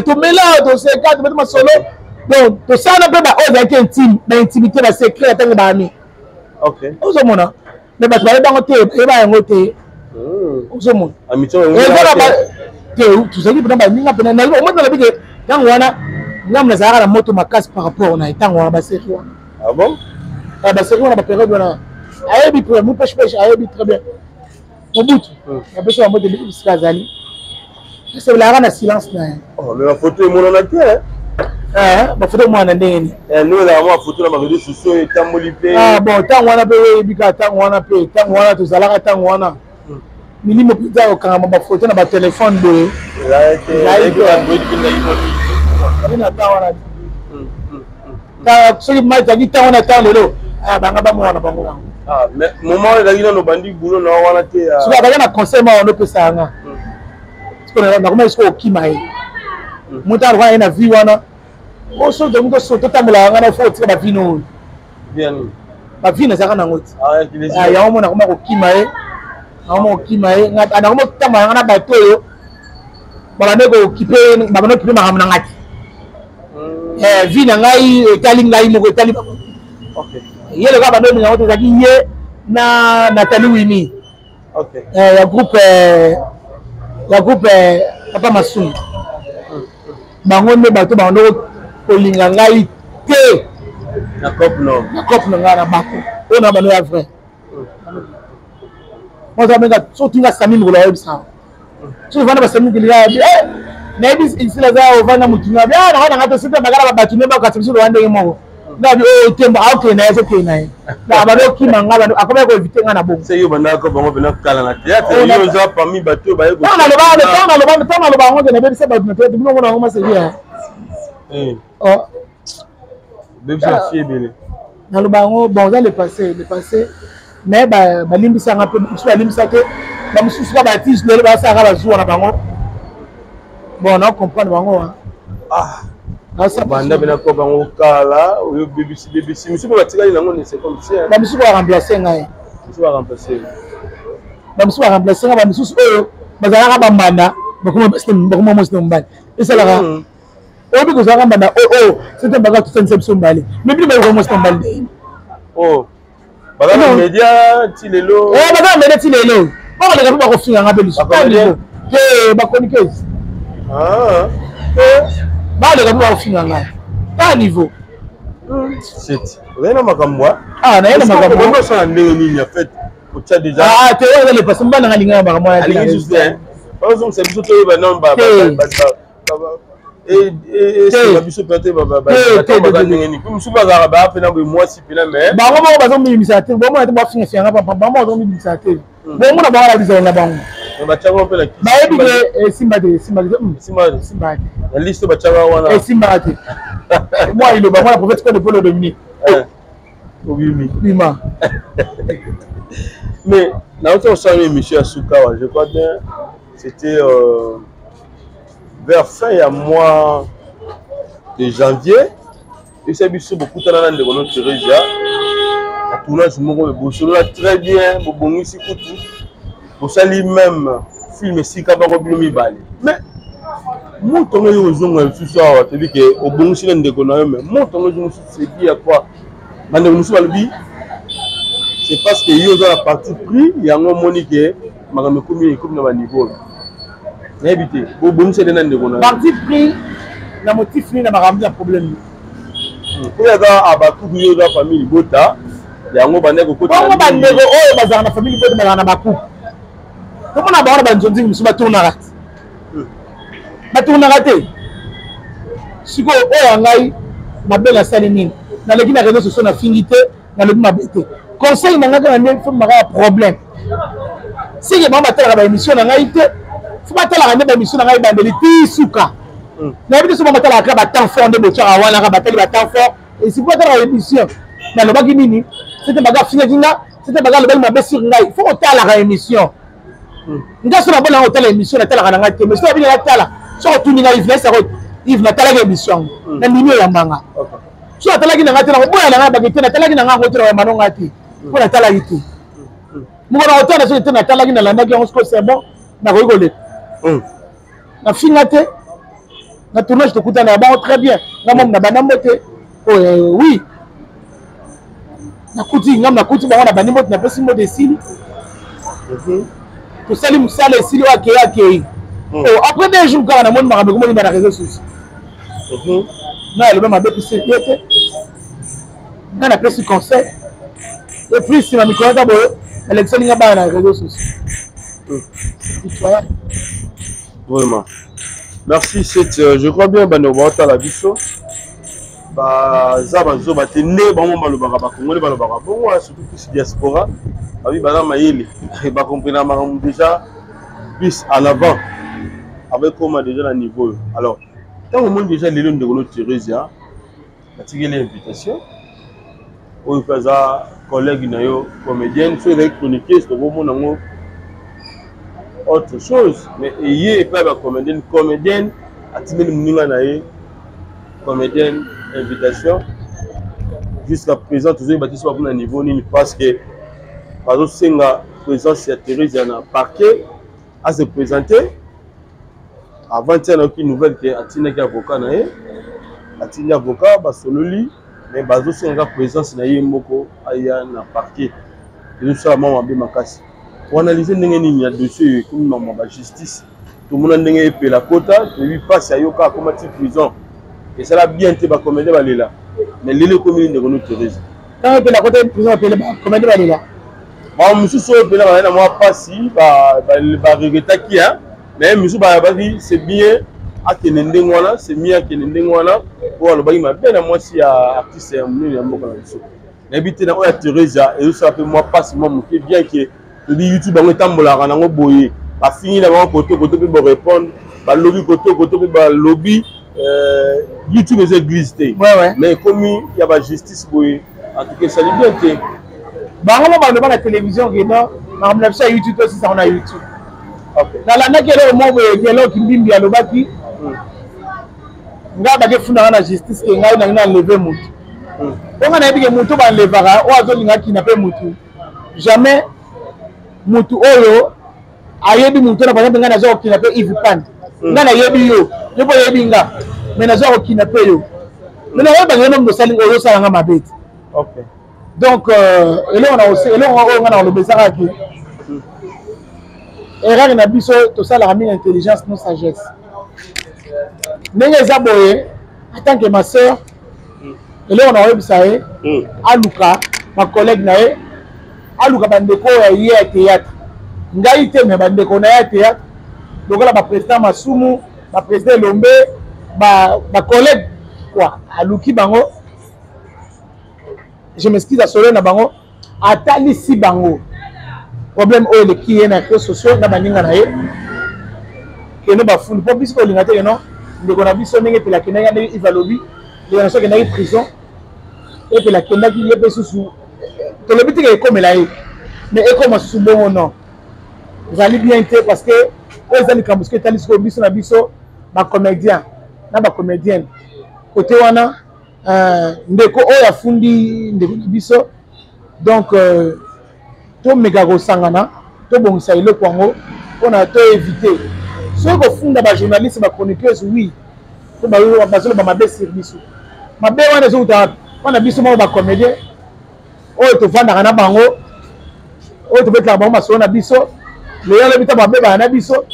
tomela, toseka, tobeti masolo, donc tosala mpe baoyo ezalaki intime, baintimité, basecret ya ntango baami. Ozomona, mais bato bayebango te, bayeba yango te. Ozomona te, tozalaki mpena baninga mpena. Omoi nalobi ke ntango wana ngambo nazalaka na moto makasi par rapport na ye, ntango wana baseri wana. Ah bon? Baseri wana, baperiode wana, ayebi mupeshpeshe, ayebi très bien Mobutu. Napesi bango te bisika azali, esebelaka na silence na ye. Mais bafoto emonana te. Bafoto emonana ndenge nini? Ndenge ezalaka mwa foto na bareseau sociaux etamboli mpe. Bon, ntango wana mpe oyebi kaka, ntango wana mpe, ntango wana tozalaka, ntango wana milimo mpenza kokangama bafoto na batelefone boye na ntango wana. Soki mai ezalaki ntango na ntango lelo, banga bamona bango bango. Moment ezalaki nano obandi boulot na wana te. Soki azalaki na conseil moko wana opesa yanga, nakomaki soki okima ye moto alokwa ye na vie wana, oso tomi totambola yanga na fo otika bavino oyo, bavie nazalaka nango ti yango mo nakoma kokima ye, nakoma kokima ye, nakoma kotambola yanga na bato oyo babande kokipe, babande kokipe makambo na ngai te. Vie na ngai etali ngai moko, etali bango. Ye lokola bando olinga yango te, ezalaki ye na Nathalie Wini ya groupe ya groupe Papa Masumu. Bango nde bato bango kolinga ngai te na cop no na cop na ngai na bako oyo na bano ya vrai. Moto abenga soki nga Sami Mokolo ayebisa soki ovanda basami mokili ya bi nayebi esila aza ovanda motu na bi ah na nga te soki bakala bato nde bakati biso lowa ndenge moko nga bi oyo temba aokende na ye azokende na ye na bando okima nga bando akomaki koevite nga na bongo. Se yo bandaka bango mpena kala na théâtre, yo oza parmi bato oyo baye. Ntango naloba, ntango naloba, ntango naloba yango te, nabebisa bato na théâtre bino omona yango maseki ya bebisa bafie ebele. Naloba yango, bon, eza le passé, le passé, mais balimbisanga mpe mosusu balimbisa te, bamosusu ka baartiste lelo basalaka bazuwa na bango. Bon, na comprendre bango. Banda mpena ko bango kala oyo bebisi bebisi, mosusu mpe batikali nango, c'est comme si bamosusu baremplace ngai. Mosusu baremplace. Bamosusu baremplace ngai, bamosusu oyo bazalaka bambanda bakoma mwasi na mobali esalaka. Oyebi kozalaka mbanda oyo sete mbaka tosalisa biso mbale, mais bino bayokoma mwasi na mobali ndenge. Oh, baza na media ti lelo. Baza na media ti lelo, bakoleka mpe bakofinga nga mpe lisusu te, bachroniqueuse baleka mpe bakofinga ngai ta niveau. Seti ozali na makambo. Naye na makambo. Osala ndenge nini en fait otya déjà? Te, oyo eza le passé. Mobali nanga alingaka makambo wana. Alingi susu te, bazongisa biso toyeba nano esenga biso mpe te baza ndenge nini, mpe mosusu bazalaka baya mpena boye mwasi mpena mais bango moko bazomibimisa te, bomona te, bafingafinga papa, bango moko bazomibimisa te, bomona bango na bizalo na bango. Batiaka mpe na bayebi ke esimba te, esimba te, esimba te na liste batiaka wana. Esimbaka te. Mwa iloba mwana prophète Kode Polo Dominique. Obimi. Bima. Mais nauti kosala émission ya suka, je crois bien c'était vers fin ya mois de janvier. Esa biso bokutana na ndeko no Theresia na tournage moko, bosolola très bien, bobongisi kutu bosali même film esika moko bino mibale. Mais moto yango yo ozonga lisusu awa, toyebi ke obongisi na ndeko na yo, mais moto yango ezonga lisusu, c'est dû à quoi? Bandeko mosusu balobi c'est parce que yo oza na parti pris, yango omoni ke makambo ekomi na baniveau. Nayebi te, bobongisa nde na ndeko na parti pris na motif nini na makambo ya problème? Oyo aza abakuku, yo oza famille libota, yango bandeko kokota. Bandeko oyo bazalaka na famille libota bazalaka na bakuku, tomona bango na banzonzingi mosusu batournaka te, batournaka te. Sikoyo oyo ya ngai mabe nasali nini? Naleki na réseau sociaux, nafingi te, nalobi mabe te. Conseil na ngai kaka nde fo maka ya problème seke bango batalaka baémission na ngai te, fo batalaka nde baémission na ngai ebandeli ti suka. Nayebi te so bango batalaka kaka batemps fort nde botyaka wana, kaka batali batemps fort esiko batalaka émission. Nalobaki nini? Sete baka afingaki nga, sete baka alobaki mabe sur ngai. Fo kotalaka émission nga so nabona yango, otala émission natalaka na ngai te, mais so nabini natala, soki otuni ngai Yves, nayesaka Yves natalaki émission yango, nandimi oyambanga. So natalaki na ngai te, nakoboya na ngai bake te, natalaki na ngai yango te, nakoyamba no ngai te mpo natalaki te. Moko na kotala soki te natalaki, nalandaki yango, siko c'est bon, nakoki koleka. Nafinga te na tournage, tokutana ya bango très bien, nga momu na banda mbote oyo. Oui, nakuti ngam, nakuti bango na bandi mbote, napesi mbote, esili, tosali mosala, esili, oyo akei akei. Après 2 jours kaka namoni makambo ekomoni na réseau sociaux nga aloba mabe pesi ye te, nga napesi conseil. Et puis nsima mikolo ata boye alekiseli nga bana na réseau sociaux, c'est pitoyable. Vraiment, merci. C'est je crois bien bandeko baotala biso baza bazoba te nde bango balobaka, bakongoli balobaka bongo, surtout plus diaspora babi baza mayele, bacomprena makambo déjà plus en avant avec koma déjà na niveau oyo. Alors ntango omoni déjà lelo ndeko no Theresia batikeli invitation oyo mpe aza collègue na yo comédienne, soki ezali chroniqueuse tokomona yango autre chose, mais eye epai ya bacomédienne, comédienne atindeli moninga na ye comédienne invitation. Jusqu'à présent tozoyeba te so bakoma na niveau nini, parce que bazosenga présence ya Thérésia na parquet à se présenter. Avant tia nayoki nouvelle ke atindaki avocat na ye, atindi avocat, basololi. Mais bazosenga kaka présence na ye moko aya na parquet. Ezosala mwa mabe makasi. Oanalyse ndenge nini ya dossier oyo ekomi mama ba justice? Tomona ndenge epela kota, toyebi mpasi ayoka akoma ti prison. Esala bien te, bacomédien balela. Mais lelo ekomi nini ndeko no Therese? Ntango epela kota prison, epele bacomédien balela. Bango mosusu oyo mpena bazali na mwa mpasi, baregretaki, mais mosusu bayabaki c'est bien akende ndenge wana, c'est mieux akende ndenge wana, oyo alobaki mabe na mwasi ya artiste ya monene ya mboka na biso. Nayebi te na oyo ya Theresa ezosala mpe mwa mpasi mwa moke, bien ke toyebi YouTube yango etambolaka nango boye, bafingi na bango koto koto mpe borépondre, balobi koto koto mpe balobi. YouTube eza église te, mais ekomi ya bajustice boye. En tout cas esali bien te. Bango mo baloba na télévision ke non, makambo na biso ya YouTube tosisango na YouTube. Nalandaki eloko moko boye, eloko Kimbimbi alobaki, ngai bakefundaka na justice ke ngai nangi na enleve motu. Mpo ngai nayebi ke motu banlevaka oyo azolinga akina mpe motu, jamais motu oyo ayebi motu wana. Par exemple ngai naza kokina mpe Yves Pande, ngai nayebi yo, yo mpo oyebi nga, mais naza kokina mpe yo, mais nakoyeba ngeno moto osali ozosala nga mabe te. Donc eloko oyo ngai nakoloba ezaka ke erreur na biso tosalaka mingi intelligence no sagesse. Ndenge eza boye, en tant que ma sœur, eloko na koyebisa ye, aluka bacollègue na ye, aluka bandeko oyo ya ye ya théâtre, ngai te, mais bandeko na ye ya théâtre lokola baprésident Masumu, baprésident Elombe, bacollègue quoi, aluki bango, je m'excuse, asolo na bango, atalisi bango problème oyo eleki ye na réseaux sociaux na baninga na ye, keno bafundi mpo biso kolinga te keno ndeko na biso ndenge epela akendaki, ndenge Ive alobi, ndeko na biso akendaki prison, epela akendaki ye mpe susu, tolobi teke ekomela ye, mais ekoma susu bongo non, ezali bien te, parce que oyo eza likambo soki etali sikoyo biso na biso bacomédien na bacomédienne kote wana. Ndeko oyo afundi ndeko na biso, donc tomeka kosangana, tobongisa eloko yango mpona to éviter soki kofunda bajournaliste, bachroniqueuse, oui, po bazoloba mabe sur biso. Mabe wana ezouta wapi? Mpona biso moko bacomédien oyo tovandaka na bango, oyo tobetelaka bango masolo na biso, lelo alobi ta babebaka na biso,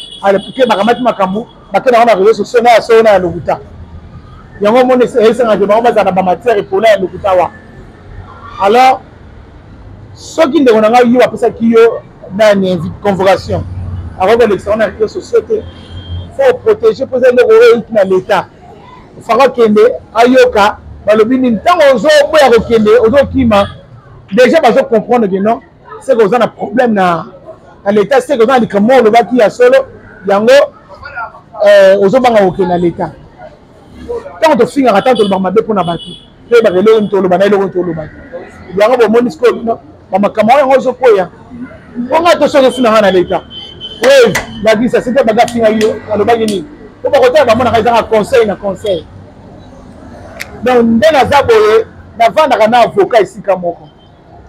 ke bakamati makambo bakendaka na réseau sociaux na ya solo na ya lokuta. Yango omoni esengaka bango bazala na bamatière epola ya lokuta wa. Alors soki ndeko na ngai yo apesaki yo nani convocation, akoki kolekisa ngo na réseau sociaux te. Faut protéger mpo eza eloko oyo euti na l'État. Faka okende ayoka balobi nini. Ntango ozoboya kokende, ozokima, déjà bazocomprendre que non, c'est que oza na problème na l'État, c'est que oza na likambo olobaki ya solo yango ozobanga kokende na l'État. Ntango tofingaka, ntango tolobaka mabe mpona bato, toyebaka eloko nini toloba na eloko tolobaka yango. Bomoni sikoyo bamakambo yango ozokwea mpo ngai to soki ofunanga na l'État, oyo lakisa sete baga afingaki yo, alobaki nini, po bakotala bamonaka ezaka conseil na conseil. Donc nde naza boye, navandaka na avocat esika moko,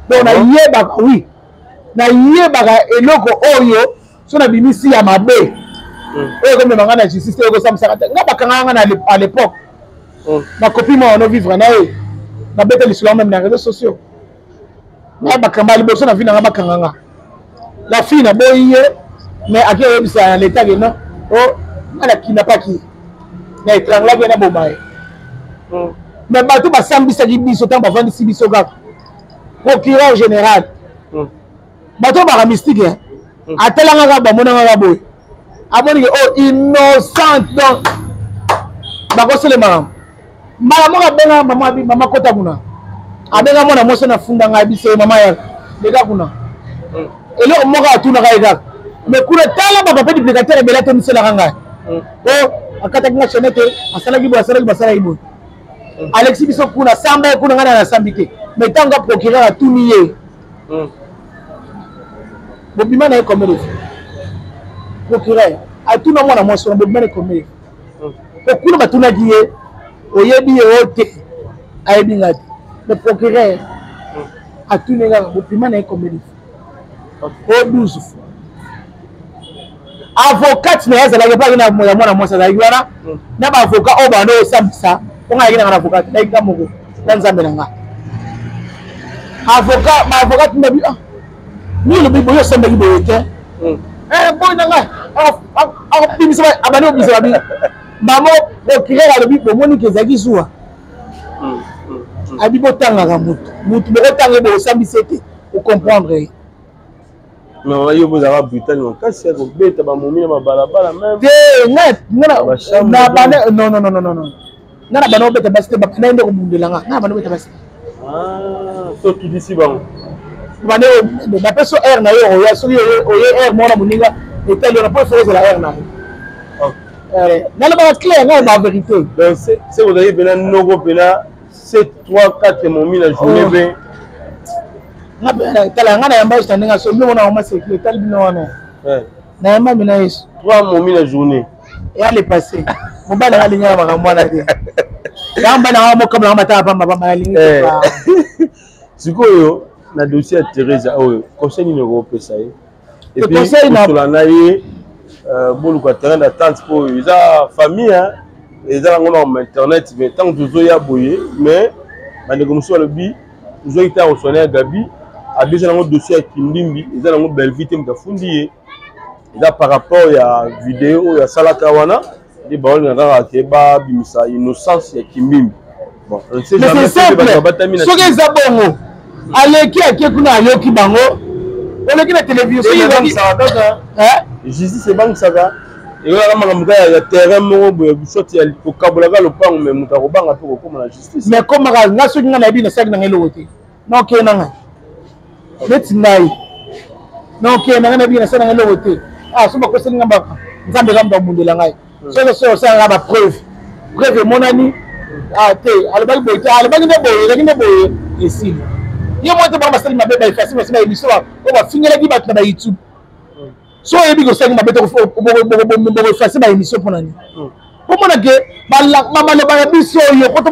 donc nayebaka, oui, nayebaka eloko oyo so nabimisi ya mabe oyo ekomema ngai na justice te, ekosambisaka te. Nga bakangaka ngai à l'époque na copie moko no vivre na ye, nabeta lisolo même na réseaux sociaux. Ngai bakanga liboso na vie na ngai, bakanga nga la fille, naboyi ye, mais ake oyebisa na l'état ke non, o nga nakinapaki na étranglaki ye, naboma ye. Mais bato basambisaki biso, ntango bavandisi biso kaka, procureur général, bato baka mystique, atelanga kaka, bamonanga kaka boye, amonike o innocent, donc bakoselemaka mbala moko. Abenga mama, abi mama kota kuna, abenga mwana mwasi na funda ngai biso, mama yaka, leka kuna. Eloko moko atunaka ye kaka, mais kuna tala bapapier duplicateur ebele atoniselaka ngai, o akataki nga chaîne te, asalaki boye, asalaki boye, asalaki boye, alekisi biso kuna, samba ye kuna. Ngai na nasambi te, mais ntango procureur atuni ye: "Bobima na ye combien de fois?" Procureur atuna mwana mwasi wana: "Bobima na ye combien de fois?" Po kuna batunaki ye: "Oyebi ye?" O te, ayebi ngai te. Mais procureur atuni kaka: "Bopima na ye combien de fois?" O 12 fois. Avocate na ye azalaki mpo na ya mwana mwasi azalaki wana na baavocat oyo banda osambisa, mpo ngai ayaki nanga na avocat, nayaki nga moko. Na Nzambe na nga. Avocat, ba avocat tuna bi ah. Ni lobi boyo osambaki boye te. Eh boy na nga. Akobimisa abandi kobimisa babi. Mamo procureur alobi bomoni ke ezalaki zuwa. Abi botangaka motu. Motu bokotanga ye bokosambisa ye te. Ocomprendre ye. Mais yo bozalaka brutal makasi ya kobeta bamomi na babalabala meme. Te nga na bana non non non non non. Nga na bana obeta basi te bana nde kobundela nga. Nga na bana obeta basi. Ah, so tudisi bango. Bana bapesi yo aire na yo oya soki oye aire mwana moninga etali yo na mpo efo ozala aire na yo. Nalobaka clair nga ba vérité. Donc c'est ozalaki mpena noko mpena 7 3 4 momi na journée mpe. Tala nga nayamba yesu na ndenge aso bino mona mama sekile etali bino wana. Nayamba mina yesu. 3 momi na journée. Eya le passé. Mobali nanga alingaka makambo wana te. Yango mobali nanga mokambo nanga matala pamba pamba alingi. Sikoyo na dossier ya Theresa oyo conseil nini okopesa ye? Et puis kosola na ye boluka terrain d'attente mpo eza famille eza nango na internet mais ntango tozoya boye mais bandeko mosusu balobi tozwaki ntango koswana ya Gabi abisa nango dossier ya Kimbimbi eza nango Bellevue te moto afundi ye eza par rapport ya video oyo asalaka wana nde baolinga kaka ke babimisa innocence ya Kimbimbi. Bon, on ne sait jamais soki eza bongo aleki ake kuna ayoki bango oleki na télévision justice ebangisaka ekolaka makambo kaka ya terrain moko boye sorte ya kokabolaka lopango mais moto akobanga mpe kokóma na justice. Mais komaka nga soki nga nayebi nasalaki nanga eloko te naokee na ngai neti ngai naokee na ngai nayebi nasala nanga eloko te ah so bakoseli nga baka Nzambe kaka moto abundela ngai soki soki osalaka ba preuve preuve emonani ah te alobaki boye te alobaki nde boye ezalaki nde boye esili ye moko te bango basali mabe baefasi basi baemission oyo bafingelaki bato na ba YouTube so oyebi kosalaki mabe te bokoefase baémission mpo na nini omona ke maloba na biso oyo koto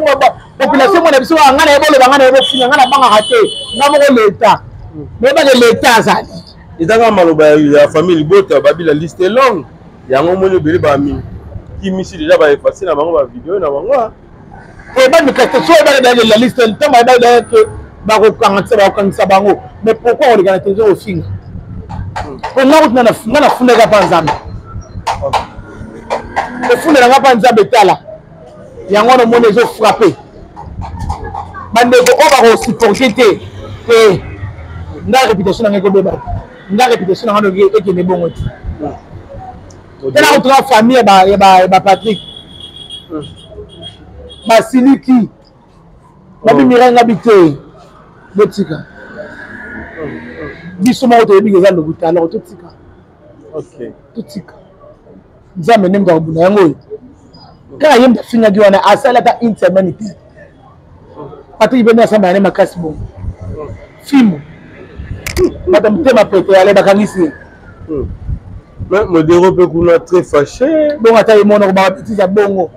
population mona biso ngai nayebi oloba ngai nayebi ofinga ngai nabangaka te ngai moko leta nayebake leta azali. Eza kaka maloba ya famille libota babi la liste est longue yango omoni ebele bami kimisi deja ba effacer na bango ba video na bango. Ebandi kasi so ebaki dayake la liste ntango bayebaki dayake bakokangisa bakokangisa bango mais pourquoi koleka na télévision kofinga po nga kutu nga nafundaka mpa Nzambe kofundela nga mpa Nzambe tala yango wana omoni ezo frappe bandeko oyo bakosupporte te te nga réputation na ngai ekobeba nga réputation na ngai ekende bongo te tala kutu famille ya ba Patrick basiliki babi Mirai ngabi te botika biso moko toyebi eza lokuta alors totika totika Nzambe nde moto akobunda yango oyo kaka ye moto afingaki wana asali ata une semaine te Patrik mpe nde asambaka ne makasi bongo fimbu bato motema pete ale bakangisi ye. Mais Modero mpe kuna très fâché. Bongo ata ye mona kobaka betise ya bongo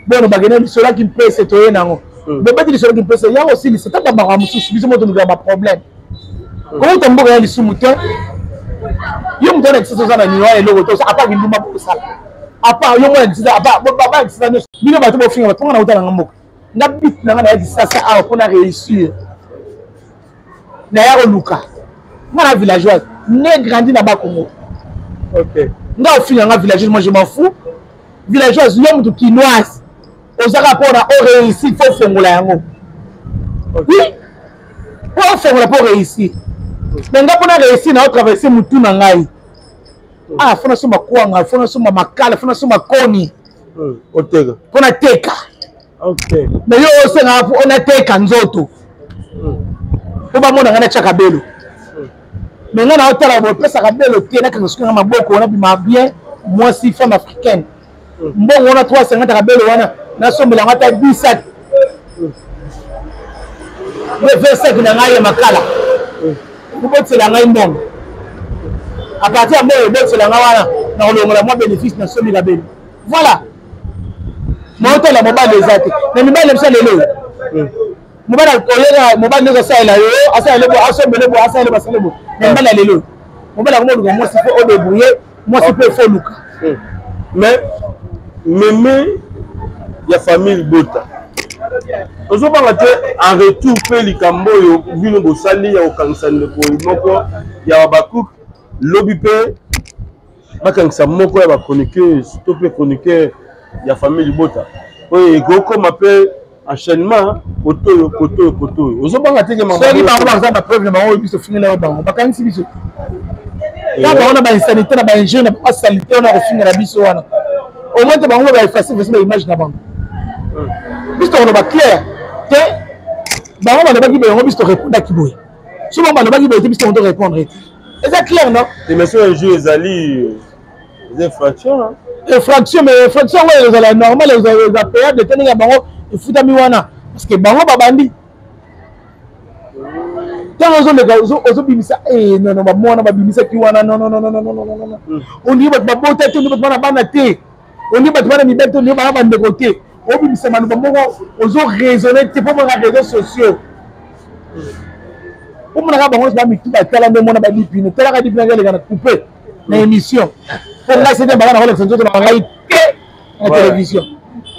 bono bakende lisolaki mpese toye nango bobeti lisolaki mpese yango osilisa ta bamaka mosusu biso moto tolukaka baproblème kouta mboka ya lisumu te yo moto wana kisasa oza na niwa eloko te apa kindumba bosala apa yo mwana kisasa apa baba kisasa nyonso bino bato bofinga bato nga nauta nanga mboka nga bit na nga naya kisasa awa mpona réussir naya koluka nga na villageoise ne grandi na Bakongo nga ofinga nga villageoise, moi je m'en fous. Villageoise yo moto kinoise ozaka mpona oréussir fo ofongola yango oui mpo ofongola mpo réussir mais nga mpona réussir na otraverse motu na ngai ah fo nasomba kwanga fo nasomba makala fo nasomba koni oteka mpo nateka mais yo osengaka mpo nateka nzoto mpo bamona ngai natiaka belo mais ngai naotala bopesaka belo te nakanga soki nga maboko wana bima bien mwasi femme africaine mbongo wana 350 kabelo wana nasombela yango ata 10 sac nde 20 sac na ngai ya makala obotisela ngai mbongo à partir ya mbongo obotisela ngai wana nakolongola mwa bénéfice nasombi kabelo voilà naotala mobali eza te na mibali na biso lelo mobali akoyeka mobali nyonso asalela yo asalela bo asombele bo asalela bo asalela bo na mibali ya lelo mobali akoma oluka mwasi fo odébrouille mwasi mpe fo luka. Mais meme ya famille libota. Ozobanga te en retour mpe likambo oyo bino bosali ya kokangisa ndeko moko ya Habacuc, lobi mpe bakangisa moko ya bachroniqueuse to mpe chroniqueur ya famille libota oyo ekokoma mpe enchaînement kotoyo kotoyo kotoyo? Ozobanga te? Soki bango baza bapreuve na bango oyo biso ofingela bango, bakangisi biso ka bango na bainsanité na bainjure na basalite wana kofingela biso wana, au moins te bango baefface vraimen baimage na bango. Biso tokoloba clair te, bango balobaki boye, yango biso torépondaki boye. So bango balobaki boye te, biso tongo torépondre te, eza clair, non? Mais so injure ezali, eza infraction. Infraction, mais infraction yango ezala normal, eza payable te ndenge ya bango efutami wana, parce que bango babandi ntango ozoleka ozobimisa nono bamwana babimisaki wana, nonnnnnnnn, ondiri bato babota te, ondiri bato bana bana te, ondiri bato bana mibali te, ondiri bana bandeko te. Obimisa maloba moko ozo raisonne te mpo mona réseaux sociaux, omonaka bango nyonso bamitu batala nde omona badipine, talaka dipine aleka na coupe na émission. Mpo ngai sete baka na kolakisa nzoto na ngai te na télévision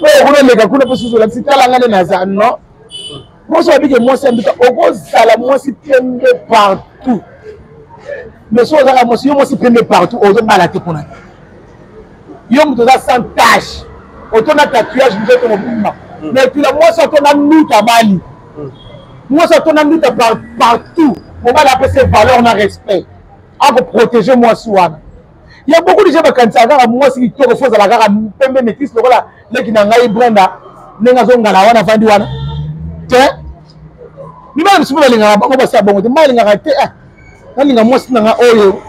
oyo kuna eleka kuna, mpo susu olakisi tala ngai nde naza. Non, mwasi babike mwasi ya nduka, okozala mwasi pembe partout, mais soki ozaka mwasi, yo mwasi pembe partout, ozobala te mpona yo moto oza sans tache, otonda tatouage nzoto mobimba, mais tula mwasi atonda nduta abali, mwasi atonda nduta partout, mobali apesa valeur na respect, akoprotege mwasi wana. Ya beaucoup déjà bakanisaka kaka mwasi kitoko fo ozala kaka pembe, métisse lokola leki na ngai Brenda ndenge azongala wana, avandi wana te. Mibali mosusu mpe balingaka bango basi ya bongo te. Mba alingaka te, ah, nalinga mwasi na nga oyo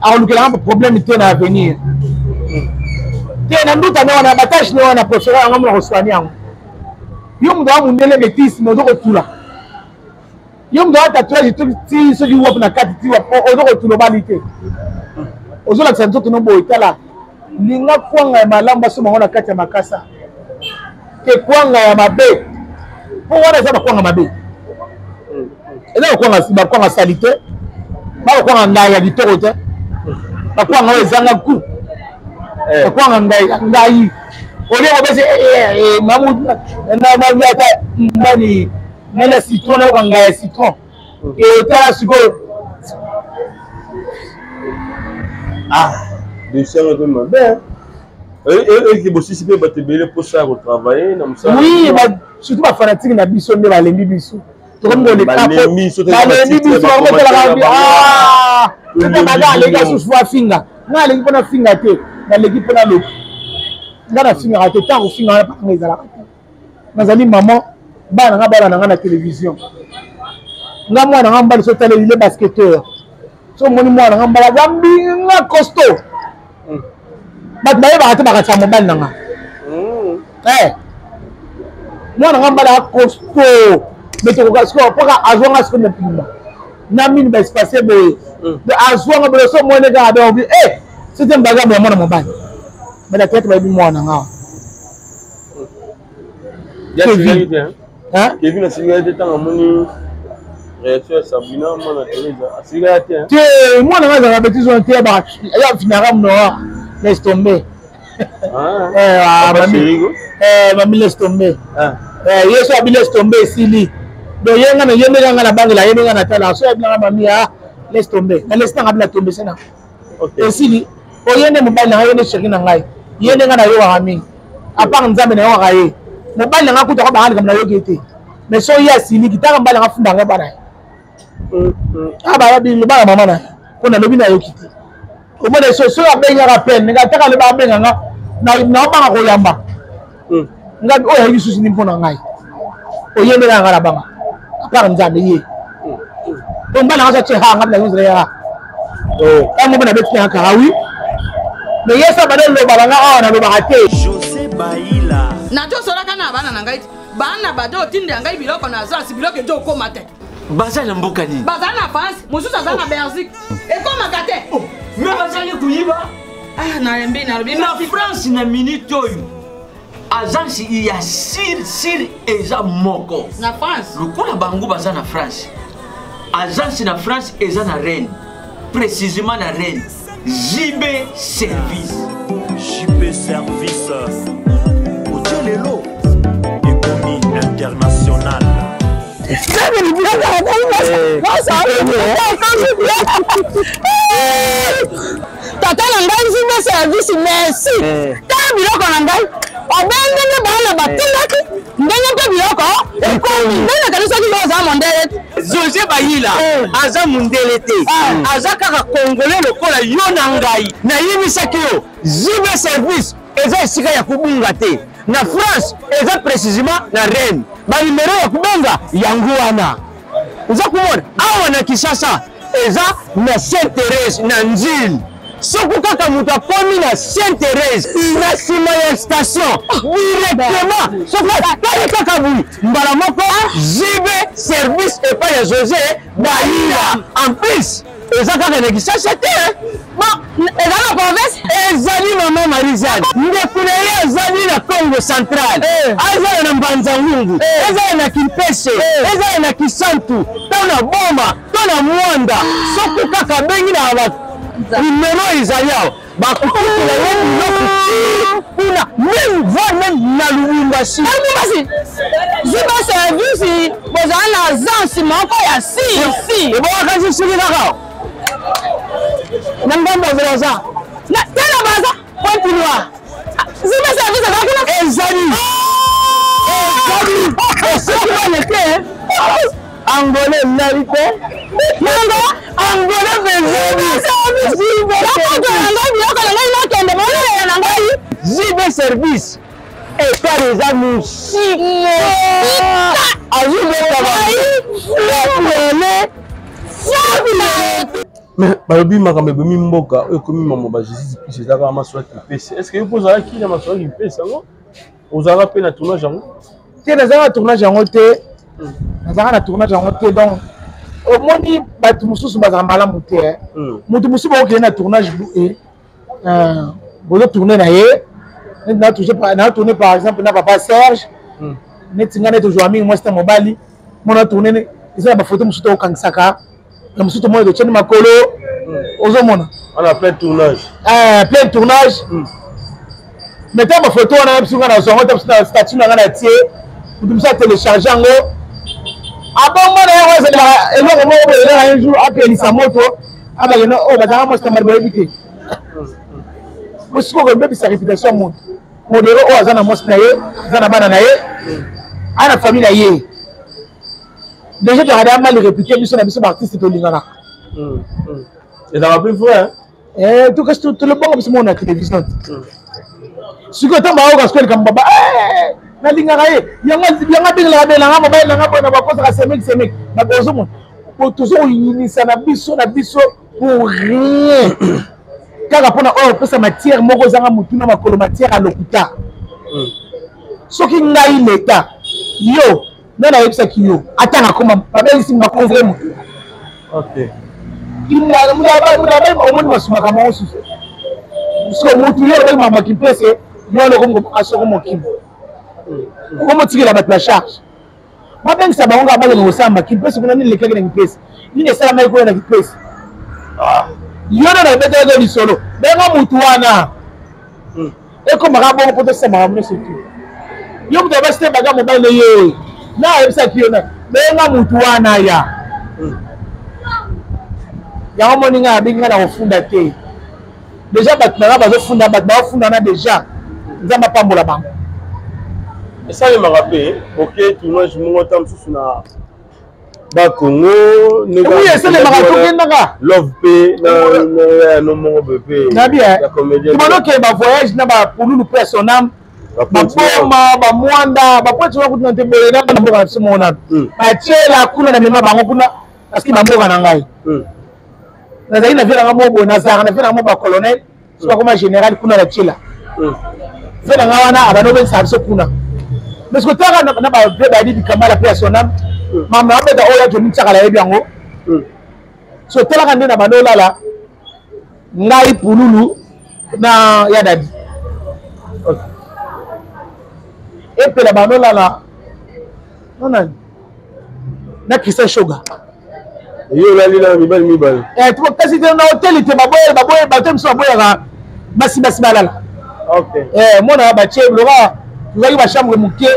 akolukela nga problème te na avenir te, na nduta ne wana, batage ne wana, préféré yango mona koswani yango. Yo moto wa mondele métisse, mais ozo kotula, yo moto wa tatouage ti soki wapi na kati ti wapi, ozo kotula, obali te, ozolakisa nzoto no boye. Tala, linga kwanga ya malamu basomba yango na kati ya makasa ke kwanga ya mabe, mpo wana eza bakwanga mabe, eza bakwanga sali te, bakwanga ngai ya kitoko te, bakwanga oyo ezanga ku bakwanga ngai ngai olie kobesi nani nani ya citron, nayoka ngai ya citron. Etala sikoyo. Ah, dossier yango mpe mabe eke bosisi mpe bato ebele mposa ya kotravaille na mosala. Oui, surtout bafanatike na biso nde balembi biso, tokomi balembi biso. Balembi biso, bango talaka baza aleki asusu afinga nga, aleki mpona finga te, naleki mpona lobi nga nafingaka te. Ntango kofinga wana pakanga ezalaka te. Nazali mama, bana nga, bana na nga na télévision, nga mwana nga mobali so otala ile basketteur, so omoni mwana nga mobali aza mbinga costaud, bato bayebaka te, bakatisa mobali na nga. Mwana nga mobali aza costaud, mais tokoka sikoyo mpoka azwanga sikoyo mobimba na mini baespace boye, azwanga boye, so omoni kaka donc septième bagambo ya mwana mobali, bana théâtre bayebi mwana nga. Kevin, Kevin asilikaki te ntango amoni réaction ya Sabrina mwana Teresa, asilikaki te? Te, mwana nga azalaka betise wana te, ya finaka noir, laisse tomber. Mami, laisse tomber, ye so abi laisse tomber, esili. Donc ye nga na ye ndenge nga na bangela ye, ndenge nga na tala so abi nanga mami, ah, laisse tomber, na laisse nanga bila tomber se na esili. Oye nde mobali na ngai, ye nde chéri na ngai, ye nde ngai nayokaka mingi apart Nzambe, nayokaka ye. Mobali na ngai kuta ko banga likambo nayoki te, mais so ye asiliki, taka mobali na ngai funda ngai bana ye, ah, loba na mama na ye mpo nalobi nayoki te. Omona, so soki abengaka pene ndenge ataka loba abenga nga, naobanga koyamba ngai oyo ayebi susu ni mpo na ngai oyembelaka ngai na banga apart Nzambe ye. Po mbala nga so ha nga bila nzela ya ntango moko nabeti na kaka wi, mais ye so bada olobaka nga awa nalobaka te. José Baila. Nazosolaka na bana na ngai, bana bado otindela ngai biloko na agence, biloko ezo okoma te. Baza na mboka nini? Baza na France, mosusu aza na Belgique, ekomaka te. Me bazali koyiba. Ah, nalembi, nalobi. Na France na minute oyo, agence ya sir sir eza moko na France. Lokola bango baza na France, agence na France eza na Rennes, précisément na Rennes, JB Service. JP Service otie lelo ekomi. Tata na ngai JB service merci. Tala biloko na ngai. Obe ndenge bana batindaki ndenge mpe biloko ekomi. Ndenge nakanisaki yo oza mondele. Jose Bayila aza mundele te, aza kaka congolais lokola yo na ngai. Nayebisaki yo JB service eza esika ya kobunga te. Na France eza precisement na Rennes. Ba numero ya kobenga yango wana. Oza komona awa na Kinshasa eza na Sainte Therese na Ndjili. Soki kaka moto akomi na Sainte Therese na nsima ya station directement, soki atali kaka boye mbala moko JB service epai ya Jose Bayila. En plus eza kaka na Kinshasa te, bon eza na province ezali mama Marie-Jeanne ndeko na ye azali na Congo central, azala na Mbanza Ngungu, ezala na Kimpese, ezala na Kisantu to na Boma to na Mwanda, soki kaka abengi na ba numero ezali awa bakokutela ye biloko ti kuna, meme voire meme na Lubumbashi. Lubumbashi JB service bozala na agence moko ya si ebongaka soki kaka na ngambo ya Brazza te na Brazza Pointe Noire JB service eza kuna ezali ezali soki baleke Angolais nali te nanga Angolais mpenza biloko na ngai nakende bolelela na ngai JB service etali eza mosika azobeta bango. Mais balobi makambo ebomi mboka oyo ekomi mambo ba Jesus plus eza kaka masolo ya Kimpese. Est ce que yo mpo ozalaki na masolo ya Kimpese yango? Ozalaka mpe na tournage yango? Te, nazalaka na tournage yango te, nazalaka na tournage yango te. Donc omoni bato mosusu bazala malamu te. Moto mosusu bakokende na tournage, bozo tourne na ye, na tourne par exemple na papa Serge, neti ngai nde tozwa mingi mwasi na mobali mona tourne, eza na bafoto mosusu tokokangisaka na mosusu, tomona totyani makolo, ozomona. Wana plein tournage. Plein tournage. Mais ntango bafoto wana biso ngai nazwa yango, ta na statut na ngai na tie, moto mosusu atelecharge yango, abongo na yango ezalaka eloko moko boye, elaka un jour apelisa moto abakenda oyo bazalaka mwasi na mobali boyebi te. Bosikoyo kobebisa réputation ya moto modero oyo aza na mwasi na ye, aza na bana na ye, aza na famille na ye. Déjà tokada mal réputé biso na biso baartiste tolinganaka. Ezalaka mpe vrai. Tokasi tolobongo biso moko na télévision. Sikoyo ntango bayoka sikoyo likambo baba nalingaka ye, yango abengelaka belanga mobali nanga boye na bakosaka semeki semeki, ozomona tozo koyinisa na biso na biso pour rien, kaka mpona oyo opesa matière moko ezanga motu na makolo, matière ya lokuta. Soki ngai leta yo nde nayebisaki yo ata nakoma babelisi makovre motu omoni masumaka mango susu so motu yo olobaki makambo ya Kimpese, yo wana asoko mokimo okomotikela bato ya charge babengisa bango kaka bakende kosamba Kimpese kuna. Nini elekaki na Kimpese? Nini esalamaki kuna na Kimpese? Yo nde nabetelaki lisolo, benga mutu wana ekomaka bongo mpo tosala makambo nyonso tu. Yo moto abasi te, baka mobali na ye na ayebisaki yo na benga mutu wana ya yango. Moni ngai abengi ngai na kofunda te. Déjà bato na ngai bazofunda, bato bazofunda na déjà, Nzambe apambola bango. Esalemaka mpe oke tournage moko ata mosusu na Bakongo. Oui, esalemaka, tokendaka. Love mpe na no moko boye mpe. Nabi tobanoke bavoyage na bapululu mpe ya son âme, baboma bamwanda bapointe wana kuna te boye na bana mboka na biso moko nano batiela kuna na mema bango kuna parce que bamboka na ngai nazali na vie nanga moko boye, nazalaka na vie nanga moko bacolonel so bakoma général kuna na tiela vie nanga wana abandi obengisaka biso kuna. Mais soki otaka na bavie bayadi bikamala mpe ya sonam mama abeta oyo ajomi ntiakala ayebi yango. So otalaka nde na bandi olala ngai pululu na ya dadi epela bandi olala na nani na Christian Shoga. Yo olali na mibali mibale? Kasi te, na hoteli te, baboye baboye bato mosusu baboyaka basi basi balala. Mona batie loka tozalaki bachambre moke,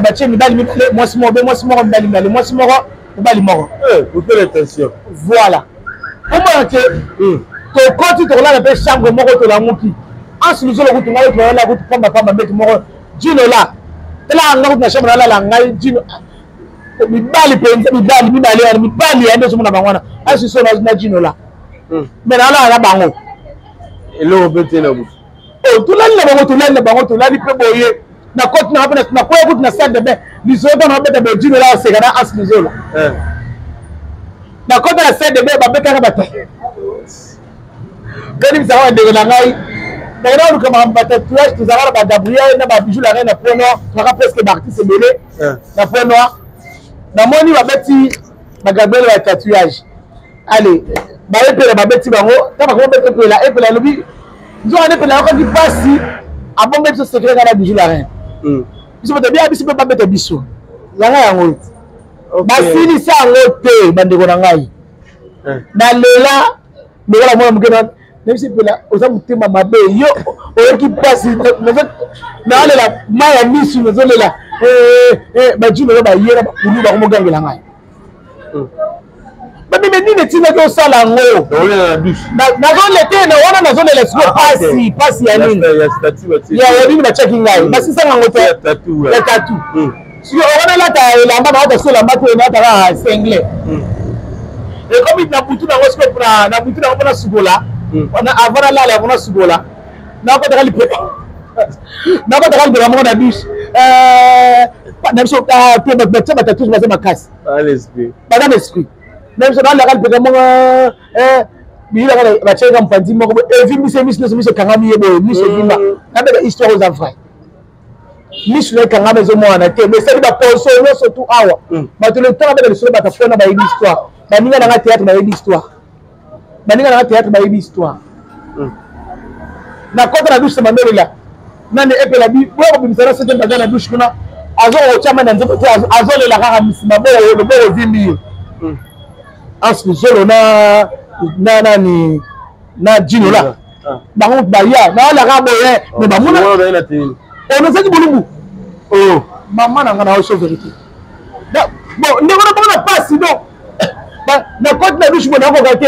batie mibali mibale, mwasi moko be mwasi moko, mibali mibale, mwasi moko. Mobali moko. Eh, pour quelle intention? Voilà. Omona ke hmm. tokoti tokolala mpe chambre moko tolamuki. Ansi luzolo kutu ngai tolala kutu pamba pamba mbeti moko. Djino la. Tala nga kutu na chambre nalala ngai Djino. Mibali mpenza mibali mibale wana mibali ya nde ozomona bango wana. Ansi so na Djino la. Hmm. Mais nalala na bango. Eloko mpe te na butu. Oh, tolali na bango tolali na bango tolali mpe boye. Na koti na mpe nakwea kutu na salle de bain lisolo ntango nabeta boye Djino la aseka na Ansi Luzolo. Eh. Nakota na salle de bain babetaka bato. Kolimbisaka bandeko na ngai nakenda koluka makambo batatouage tozalaka na bagabriel na babijou la reine na point noir tozalaka presque baartiste ebele eh. na point noir namoni babeti bagabriel ba tatouage ale baepela babeti bango ntango bakoma beta epela epela alobi nzoka nde epela ayokaki mpasi abombe biso secret kaka na bijou la reine hmm. biso bato bia biso mpe babeta biso yanga yango basilisa yango te bandeko na ngai eh. nalela lokola mwana moke nayebisi mpela oza motema mabe yo oyoki mpasi naolela mai ya misu nazolela eh, eh, bajino oyo baye na bakulu bakomogangela ngai hmm. bameme nini etindaki osala yango nazolela te na wana nazolela siko mpasi ah, mpasi ya nini ya nini batiaki ngai hmm. basisanga yango te ya tatu hmm. sikoyo wana alata elamba naata so elamba te naata kaka sengle hmm. ekomi na butu nango sikoyo na butu nango mpona sukola hmm. avant nalala yango nasukola nakotaka lipeka nakotaka lipeka moko na douche eh, na biso ah, te bato batia batatouge baza makasi baza na esprit na biso nalaka lipeka moko eh, biyilaka batiaka mopanzi moko evimbisi miso nyonso miso ekangami ye boye miso evimba hmm. nabeta histoire oza vrai misu na ekangama ezomonana te mais esali baposo nyonso tu awa hmm. bato le temps abeta lisolo bato afona bayebi histoire baninga nanga théâtre bayebi histoire baninga nanga théâtre bayebi histoire hmm. nakota na douche na bandolela nani epela bi boya kobimisa na soki baza na douche kuna azokotya mai na nzoto te azolela kaka maboko loboko evimbi ye hmm. anse zolo na nani na jino la ah. bango baya naalaka boye me bamona onozaki bolumbu oh. mama na nga na oso verité bon ndeko na bango na pasi donc nakoti na douche boye nakoka te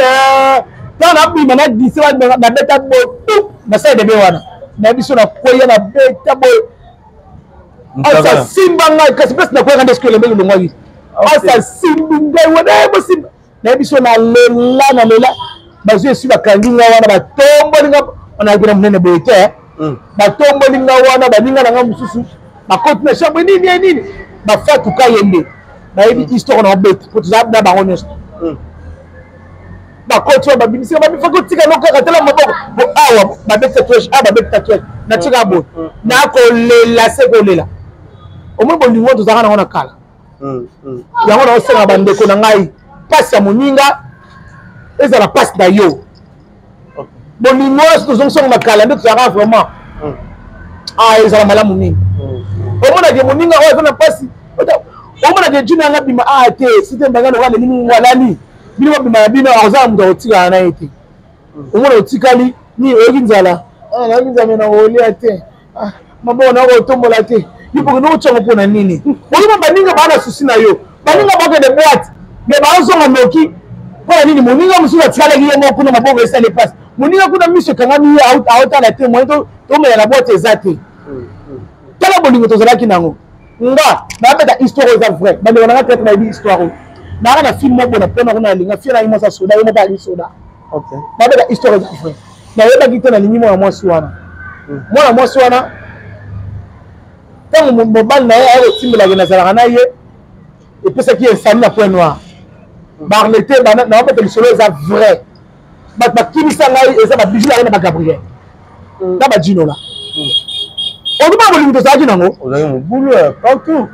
ntango nabima na glisse nabeta botu nasala debe wana na biso nakweya nabeta boye asa simba ngai kasi place nakweyaka nde soki elembeki elongwaki asa simbi ngai wana eh, bosimba nayebi biso nalela nalela bazwi esi bakangi nga wana batomboli nga wana na monene boye te eh. hmm. batomboli nga wana baninga na nga mosusu bakoti na chambre nini ye nini bafatuka ye nde bayebi hmm. histoire na obeta po toza na bango nyonso hmm. bakoti wana babimisika babifaki otika no kaka tala maboko po awa babeti tatouage awa babeti tatouage natika boye nakolela se kolela omoni bolingo tozalaka nango na kala mm, mm. yango naosenga bandeko na ngai mpasi ya moninga ezala mpasi na yo bolingo nyonso tozongisongo na kala nde tozalaka vraiment mm. ah, ezala malamu mingi omonake moninga oyo aza na mpasi omonake juna yanga bima a ah, te site mbanga lokola aleli mingi alali bino babima na bino akozala moto akotikala na ye te omona otikali nini oyoki nzala ah, nayoki nzala na kolia te ah, maboko na kotombola te yo pokende otyango mpo na nini oyeba baninga baa na susi na yo baninga bakende boite me baozonga noki mpo na nini moninga mosusu atikalaki ye moko kuna maboko esali mpasi moninga kuna miso ekangami ye aotala te moyen tomela na boite eza te tala bolingo tozalaki nango nga nabeta histoire oyo eza vrai bandeko nanga tete nayebi histoire oyo naka na film moko na mpona kuna nalinga fie na ye mwasi asoda ye moko ali soda nabeta histoire eza vrai nayebaki te nalingi mwana mwasi wana hmm. mwana mwasi wana ntango mobali na ye aye kotimbelaki nazalaka na ye epesaki ye nsani na point noir hmm. barlete naobeta lisolo eza vrai bato bakimisa ngai eza babiju na ye na bagabriel hmm. na bajinola okoba bolingo tozalaki nango ozalaki mobulu partout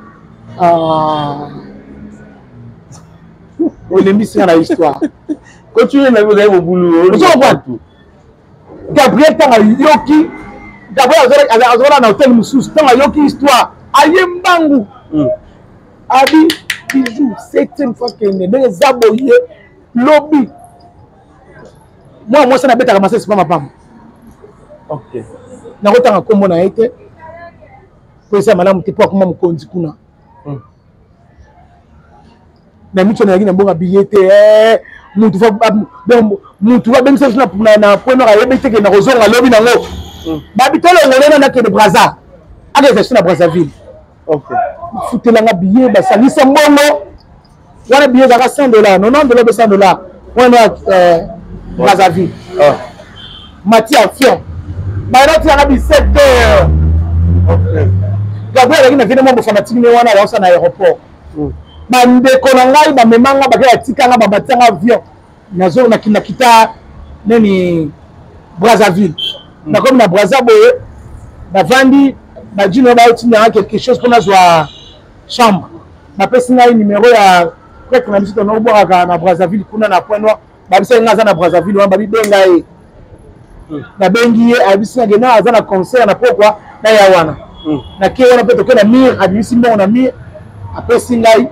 ah. olembisi nga na histoire continue na ozali mobulu ozokomprendre gabriel ntango ayoki gabriel azalaka na hotel mosusu ntango ayoki histoire aye mbangu hmm. abi bijou septième fois kende ndenge eza boye lobi mwana mwasi nabetaka masasi pamba pamba nakotanga nkombo na ye te po eza malamu te mpo akoma mokonzi kuna hmm. Na miso nayaki na mbongo ya billet te. Eh, mutu fa donc mutu babengisa biso na point noir, ayebi te ke nakozonga lobi nango. Babi tolongole na nakende Braza, akeza biso na Brazzaville. Bafutelanga billet, basangisa mbongo wana. Billet ezalaka 100 dollar, 90 dollar, 100 dollar wana, Brazzaville. Mati avion, bayelaki bi 7 heures. Gabriel azalaki na vene mwa bofanatike ne wana baosa na aéroport. Bandeko na ngai bamemanga, bake batikanga, babatianga avion, nazo nakita nini, Brazzaville. Nakomi na Braza boye, navandi, bajino baotindanga quelque chose mpo nazwa chambre. Bapesi ngai numero ya prêtre na biso tonobwakaka na Brazzaville kuna na Point Noir. Babisaki ngai aza na Brazzaville wana, babibenga ye. Nabengi ye, ayebisi ngai na aza na concert na pokwa na ya wana. Nake wana mpe toke na mire, abimisi mbongo na mire, apesi ngai.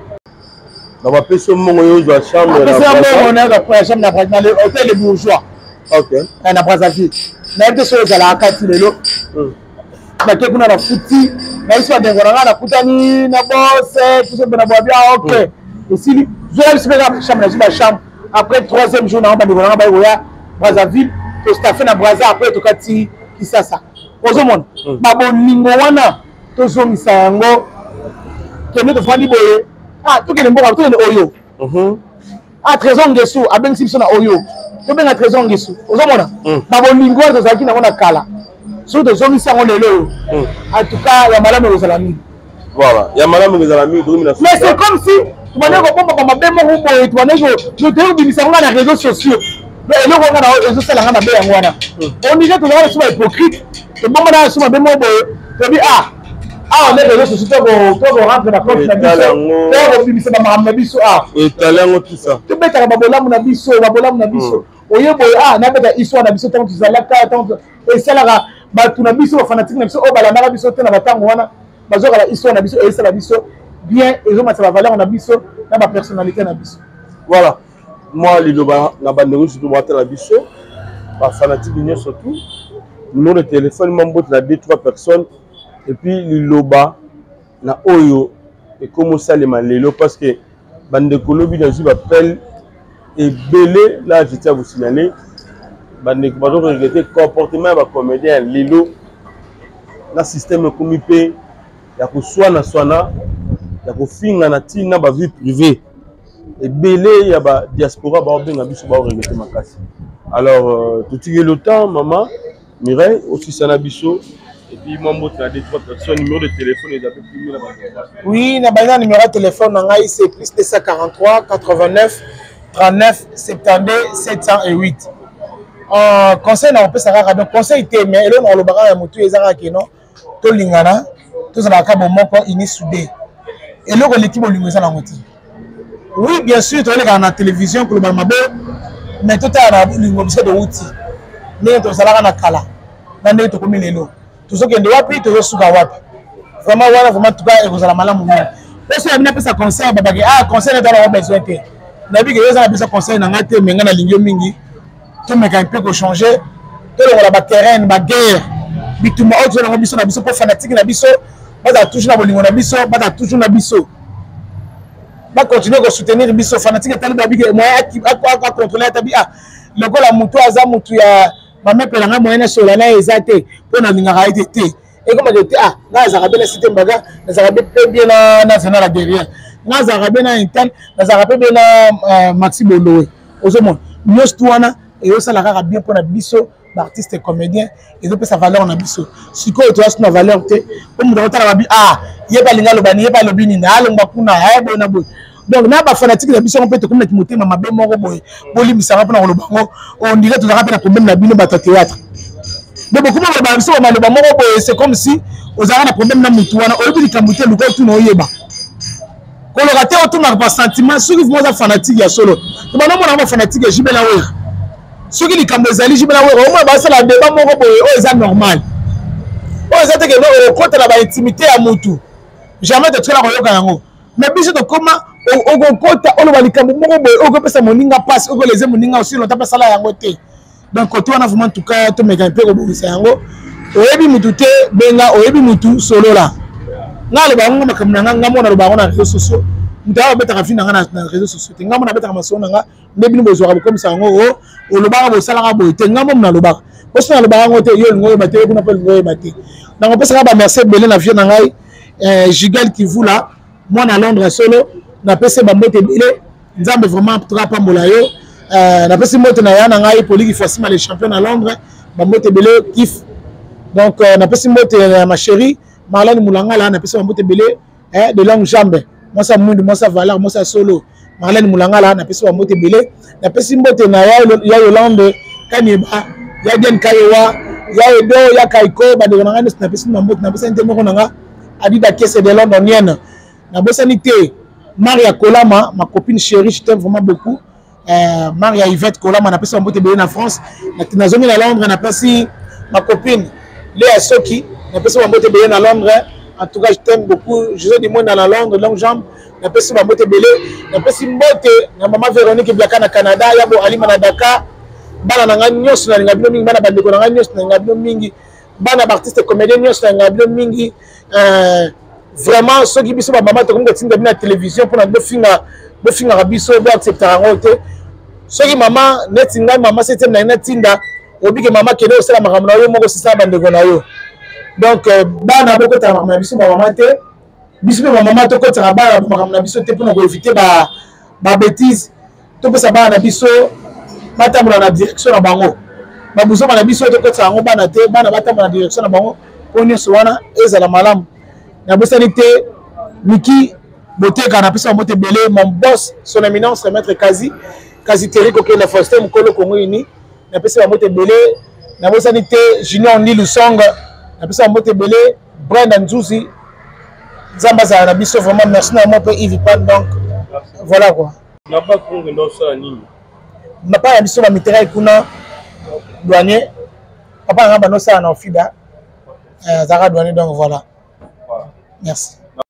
Na bapesi yo mbongo, yo ozwa chambre? Apesi nga mbongo, nayoka chambre na hôtel de bourgeois na Brazzaville. Nayebi te soki ezalaka kati lelo. Nake kuna, na futi na biso bandeko na ngai, nakutani na bose tuso mpe na bwabia. Ok, esili, zwela biso mpe kaka chambre. Nazwi bachambre. Après troisième jour nango, bandeko na ngai baye koya Brazzaville, tostaffe na Braza, après tokati Kisasa. Ozomona babolingo wana, tozongisa yango. Kende tofandi boye, ah, tokende mboka, tokende oyo. Ah, Trésor Ngesu abengisi biso na oyo, tobenga Trésor Ngesu. Ozomona babolingo wana tozalaki nango na kala, soki tozongisi yango lelo oyo, en tout cas ya malamu ekozala mingi. Voilà, ya malamu ekozala mingi. Tokomi na Mais c'est comme si tobandaki kobomba bamabe moko boye, tobandaki toyei kobimisa yango na réseaux sociaux. Eloko wana ezosala nga mabe yango wana, on dirait tozalaka biso bahypocrite, tobombana biso mabe moko boye, tobi ah, awa nde réseaux sociaux tokorentre na compte na biso, tokobimisa bamakambo na biso awa. Etali yango tout ça. Tobetaka babolamu na biso, babolamu na biso. Oye boye, ah, nabeta histoire na biso ntango tozalaka, ntango esalaka bato na biso, bafanatike na biso oyo balandaka biso te na batango wana, bazwaka ba histoire na biso, esala biso bien, ezomatisa bavaleur na biso na bapersonnalité na biso. Voilà, mwa liloba na bandeko surtout batala biso, bafanatike nyonso tout, numéro de téléphone, mwa mbote na deux trois personnes, et puis liloba na oyo ekomi osalema lelo, parce que bandeko, lobi nazwi bapele ebele. Là, je tiens à vous signaler, bandeko bazo regretter comportement ya bacomédien ya lelo na système ekomi mpe ya koswana-swana, ya kofinga na ntina bavie privée. Ebele ya badiaspora baobenga biso, baoregretter makasi. Alors totikeli le temps, mama Mireille, osisa na biso, et puis mwa mbote na deux trois personnes, numéro de téléphone eza mpe pimi na bato. Oui, na banda numéro ya téléphone na ngai, c'est plus 243 89 39 72 708. Conseil na kopesa kaka, donc conseil te, mais eloko na kolobaka ya motu eza kaka keno tolingana, tozalaka bomoko, uni, soudé. Eloko eleki bolingo eza nango te. Oui, bien sûr, toyelekaka na télévision koloba mabe, mais totala na bolingo biso towuti, ndenge tozalaka na kala na ndenge tokomi lelo, tozokende wapi, tozosuka wapi. Vraiment wana, vraiment tuka ekozala malamu mingi. Mpe soki napesa conseil, babaki ah, conseil neti wana besoin te. Nayebi ke yo oza na biso conseil na ngai te, me ngai nalingi yo mingi. Tomeka mpe kochange, tolongola baterrain, baguerre, bitumba oyo toza nango biso na biso, mpo fanatike na biso bazala toujours na bolingo na biso, bazala toujours na biso, bacontinue kosoutenir biso. Fanatike etali babike moyen acontrole ata bi ah, lokola motu aza motu ya bamepela ngai, moyen nasola na ye eza te, mpo nalingaka ye te te. Ekomaka te, ah, ngai azalaka be na cité mbaga, nazalaka be mpe bien na zena la derrière, ngai azalaka be na intel, nazalaka mpe bien na Maxi Bondowe. Ozomona nyonso tu wana ezosala kaka bien mpona biso baartiste comédien, ezopesa valeur na biso. Sikoyo toza so na valeur te, mpo moto akotala babi ah, ye balinga aloba nini, ye balobi nini, alongwa kuna, aye boye na boye. Donc na bafanatike na biso yango mpe tokomi na kimotema mabe moko boye. Bolimbisaka mpona koloba yango, on dirait tozalaka mpe na problème na bino bato ya théâtre. Donc bokoma koloba biso bamaloba moko boye, c'est comme si ozalaka na problème na motu wana. Oyebi likambo te, luka otuna, oyeba. Koloka te, otunaka par sentiment. Soki vraiment oza fanatique ya solo, to banomona bafanatike ya JB na Wera, soki likambo ezali JB na Wera, omona basala débat moko boye oyo eza normal, oyo eza te kende okota na baintimité ya motu, jamais totikala koyoka yango. Mais biso tokoma okokota, oloba likambo moko boye oyo okopesa moninga mpasi, okoleze moninga osi longtemps mpe asala yango te. Donc kote wana vraiment, en tout cas tomeka mpe kobongisa yango. Oyebi mutu te, benga. Oyebi mutu, solola. Nga aloba yango, makambo na nga, nga mona aloba yango na réseaux sociaux. Moto aya obetaka vi na nga na réseau sociaux te. Ngai mo nabetaka masolo na nga nde bino bozwaka bokomisa yango o olobaka bosalaka boye te. Ngai mo nalobaka poso nalobaka yango te. Yo olingi oyeba te, yo kuna mpe olingi oyeba te. Nakopesaka bamerci ebele na vie na ngai eh, Jigal Kivula, mwana Londres solo. Napesi bambote ebele. Nzambe vraiment toka apambola yo. Napesi mbote na ya na ngai Poliki Fasima, le champion na Londres, bambote ebele kif. Donc napesi mbote ya ma chérie Marlène Mulangala, napesi bambote ebele eh, de longue jambe, mwasi ya mwindu, mwasi ya valeur, mwasi ya solo, Marlène Mulangala, napesi bambote ebele. Napesi mbote na ya, ya Yolande Kanieba, ya Diane Kayewa, ya Edo, ya Kaiko, bandeko na ngai nyonso napesi bambote. Napesani te moko na nga Adida Kese de Londonienne. Nabosani te Maria Kolama, ma copine chérie, je t'aime vraiment beaucoup. Maria Yvette Kolama, napesi bambote ebele na France. Nazongi na Londres, napesi ma copine Léa Soki, napesi bambote ebele na Londres. En tout cas, je t'aime beaucoup. José du Monde na Londres, longue jambe, napesi bambote ebele. Napesi mbote na mama Véronique Biaka na Canada, ya bo Alima na Dakar. Bana na ngai nyonso nalinga bino mingi, bana bandeko na ngai nyonso nalinga bino mingi, bana baartiste comédien nyonso nalinga bino mingi. Vraiment, soki biso bamama tokomi kotinda bino na télévision mpona bofinga, bofingaka biso, boacceptaka yango te. Soki mama neti ngai, mama septième, naye natinda obike mama kende osala makambo na yo moko, osisala bandeko na yo. Donc bana bokotaka makambo na biso bamama te, biso mpe bamama tokotaka bana makambo na biso te, mpona koevite babétise. Topesa bana na biso batambola na direction na bango. Babuzoma na biso tokotisa yango bana te, bana batambola na direction na bango, mpo nyonso wana ezala malamu. Nabosani te Miki Boteka, napesa bango ebele. Mon boss, son éminence maître Kazi Kazi Terry Kokenda Faustin Mokolo Congo uni, napesi bango ebele. Nabosani te Junior Ndilu Song, napesa bango ebele. Brenda Nzuzi, Nzambe azala na biso vraiment. Merci na moi mpe Yves Pan. Donc voilà quoi. Na Bakongo ndo osala nini? Papa na biso bamiterai kuna, douanier. Papa na nga bando osala na Ofida, azalaka douanier. Donc voilà, merci.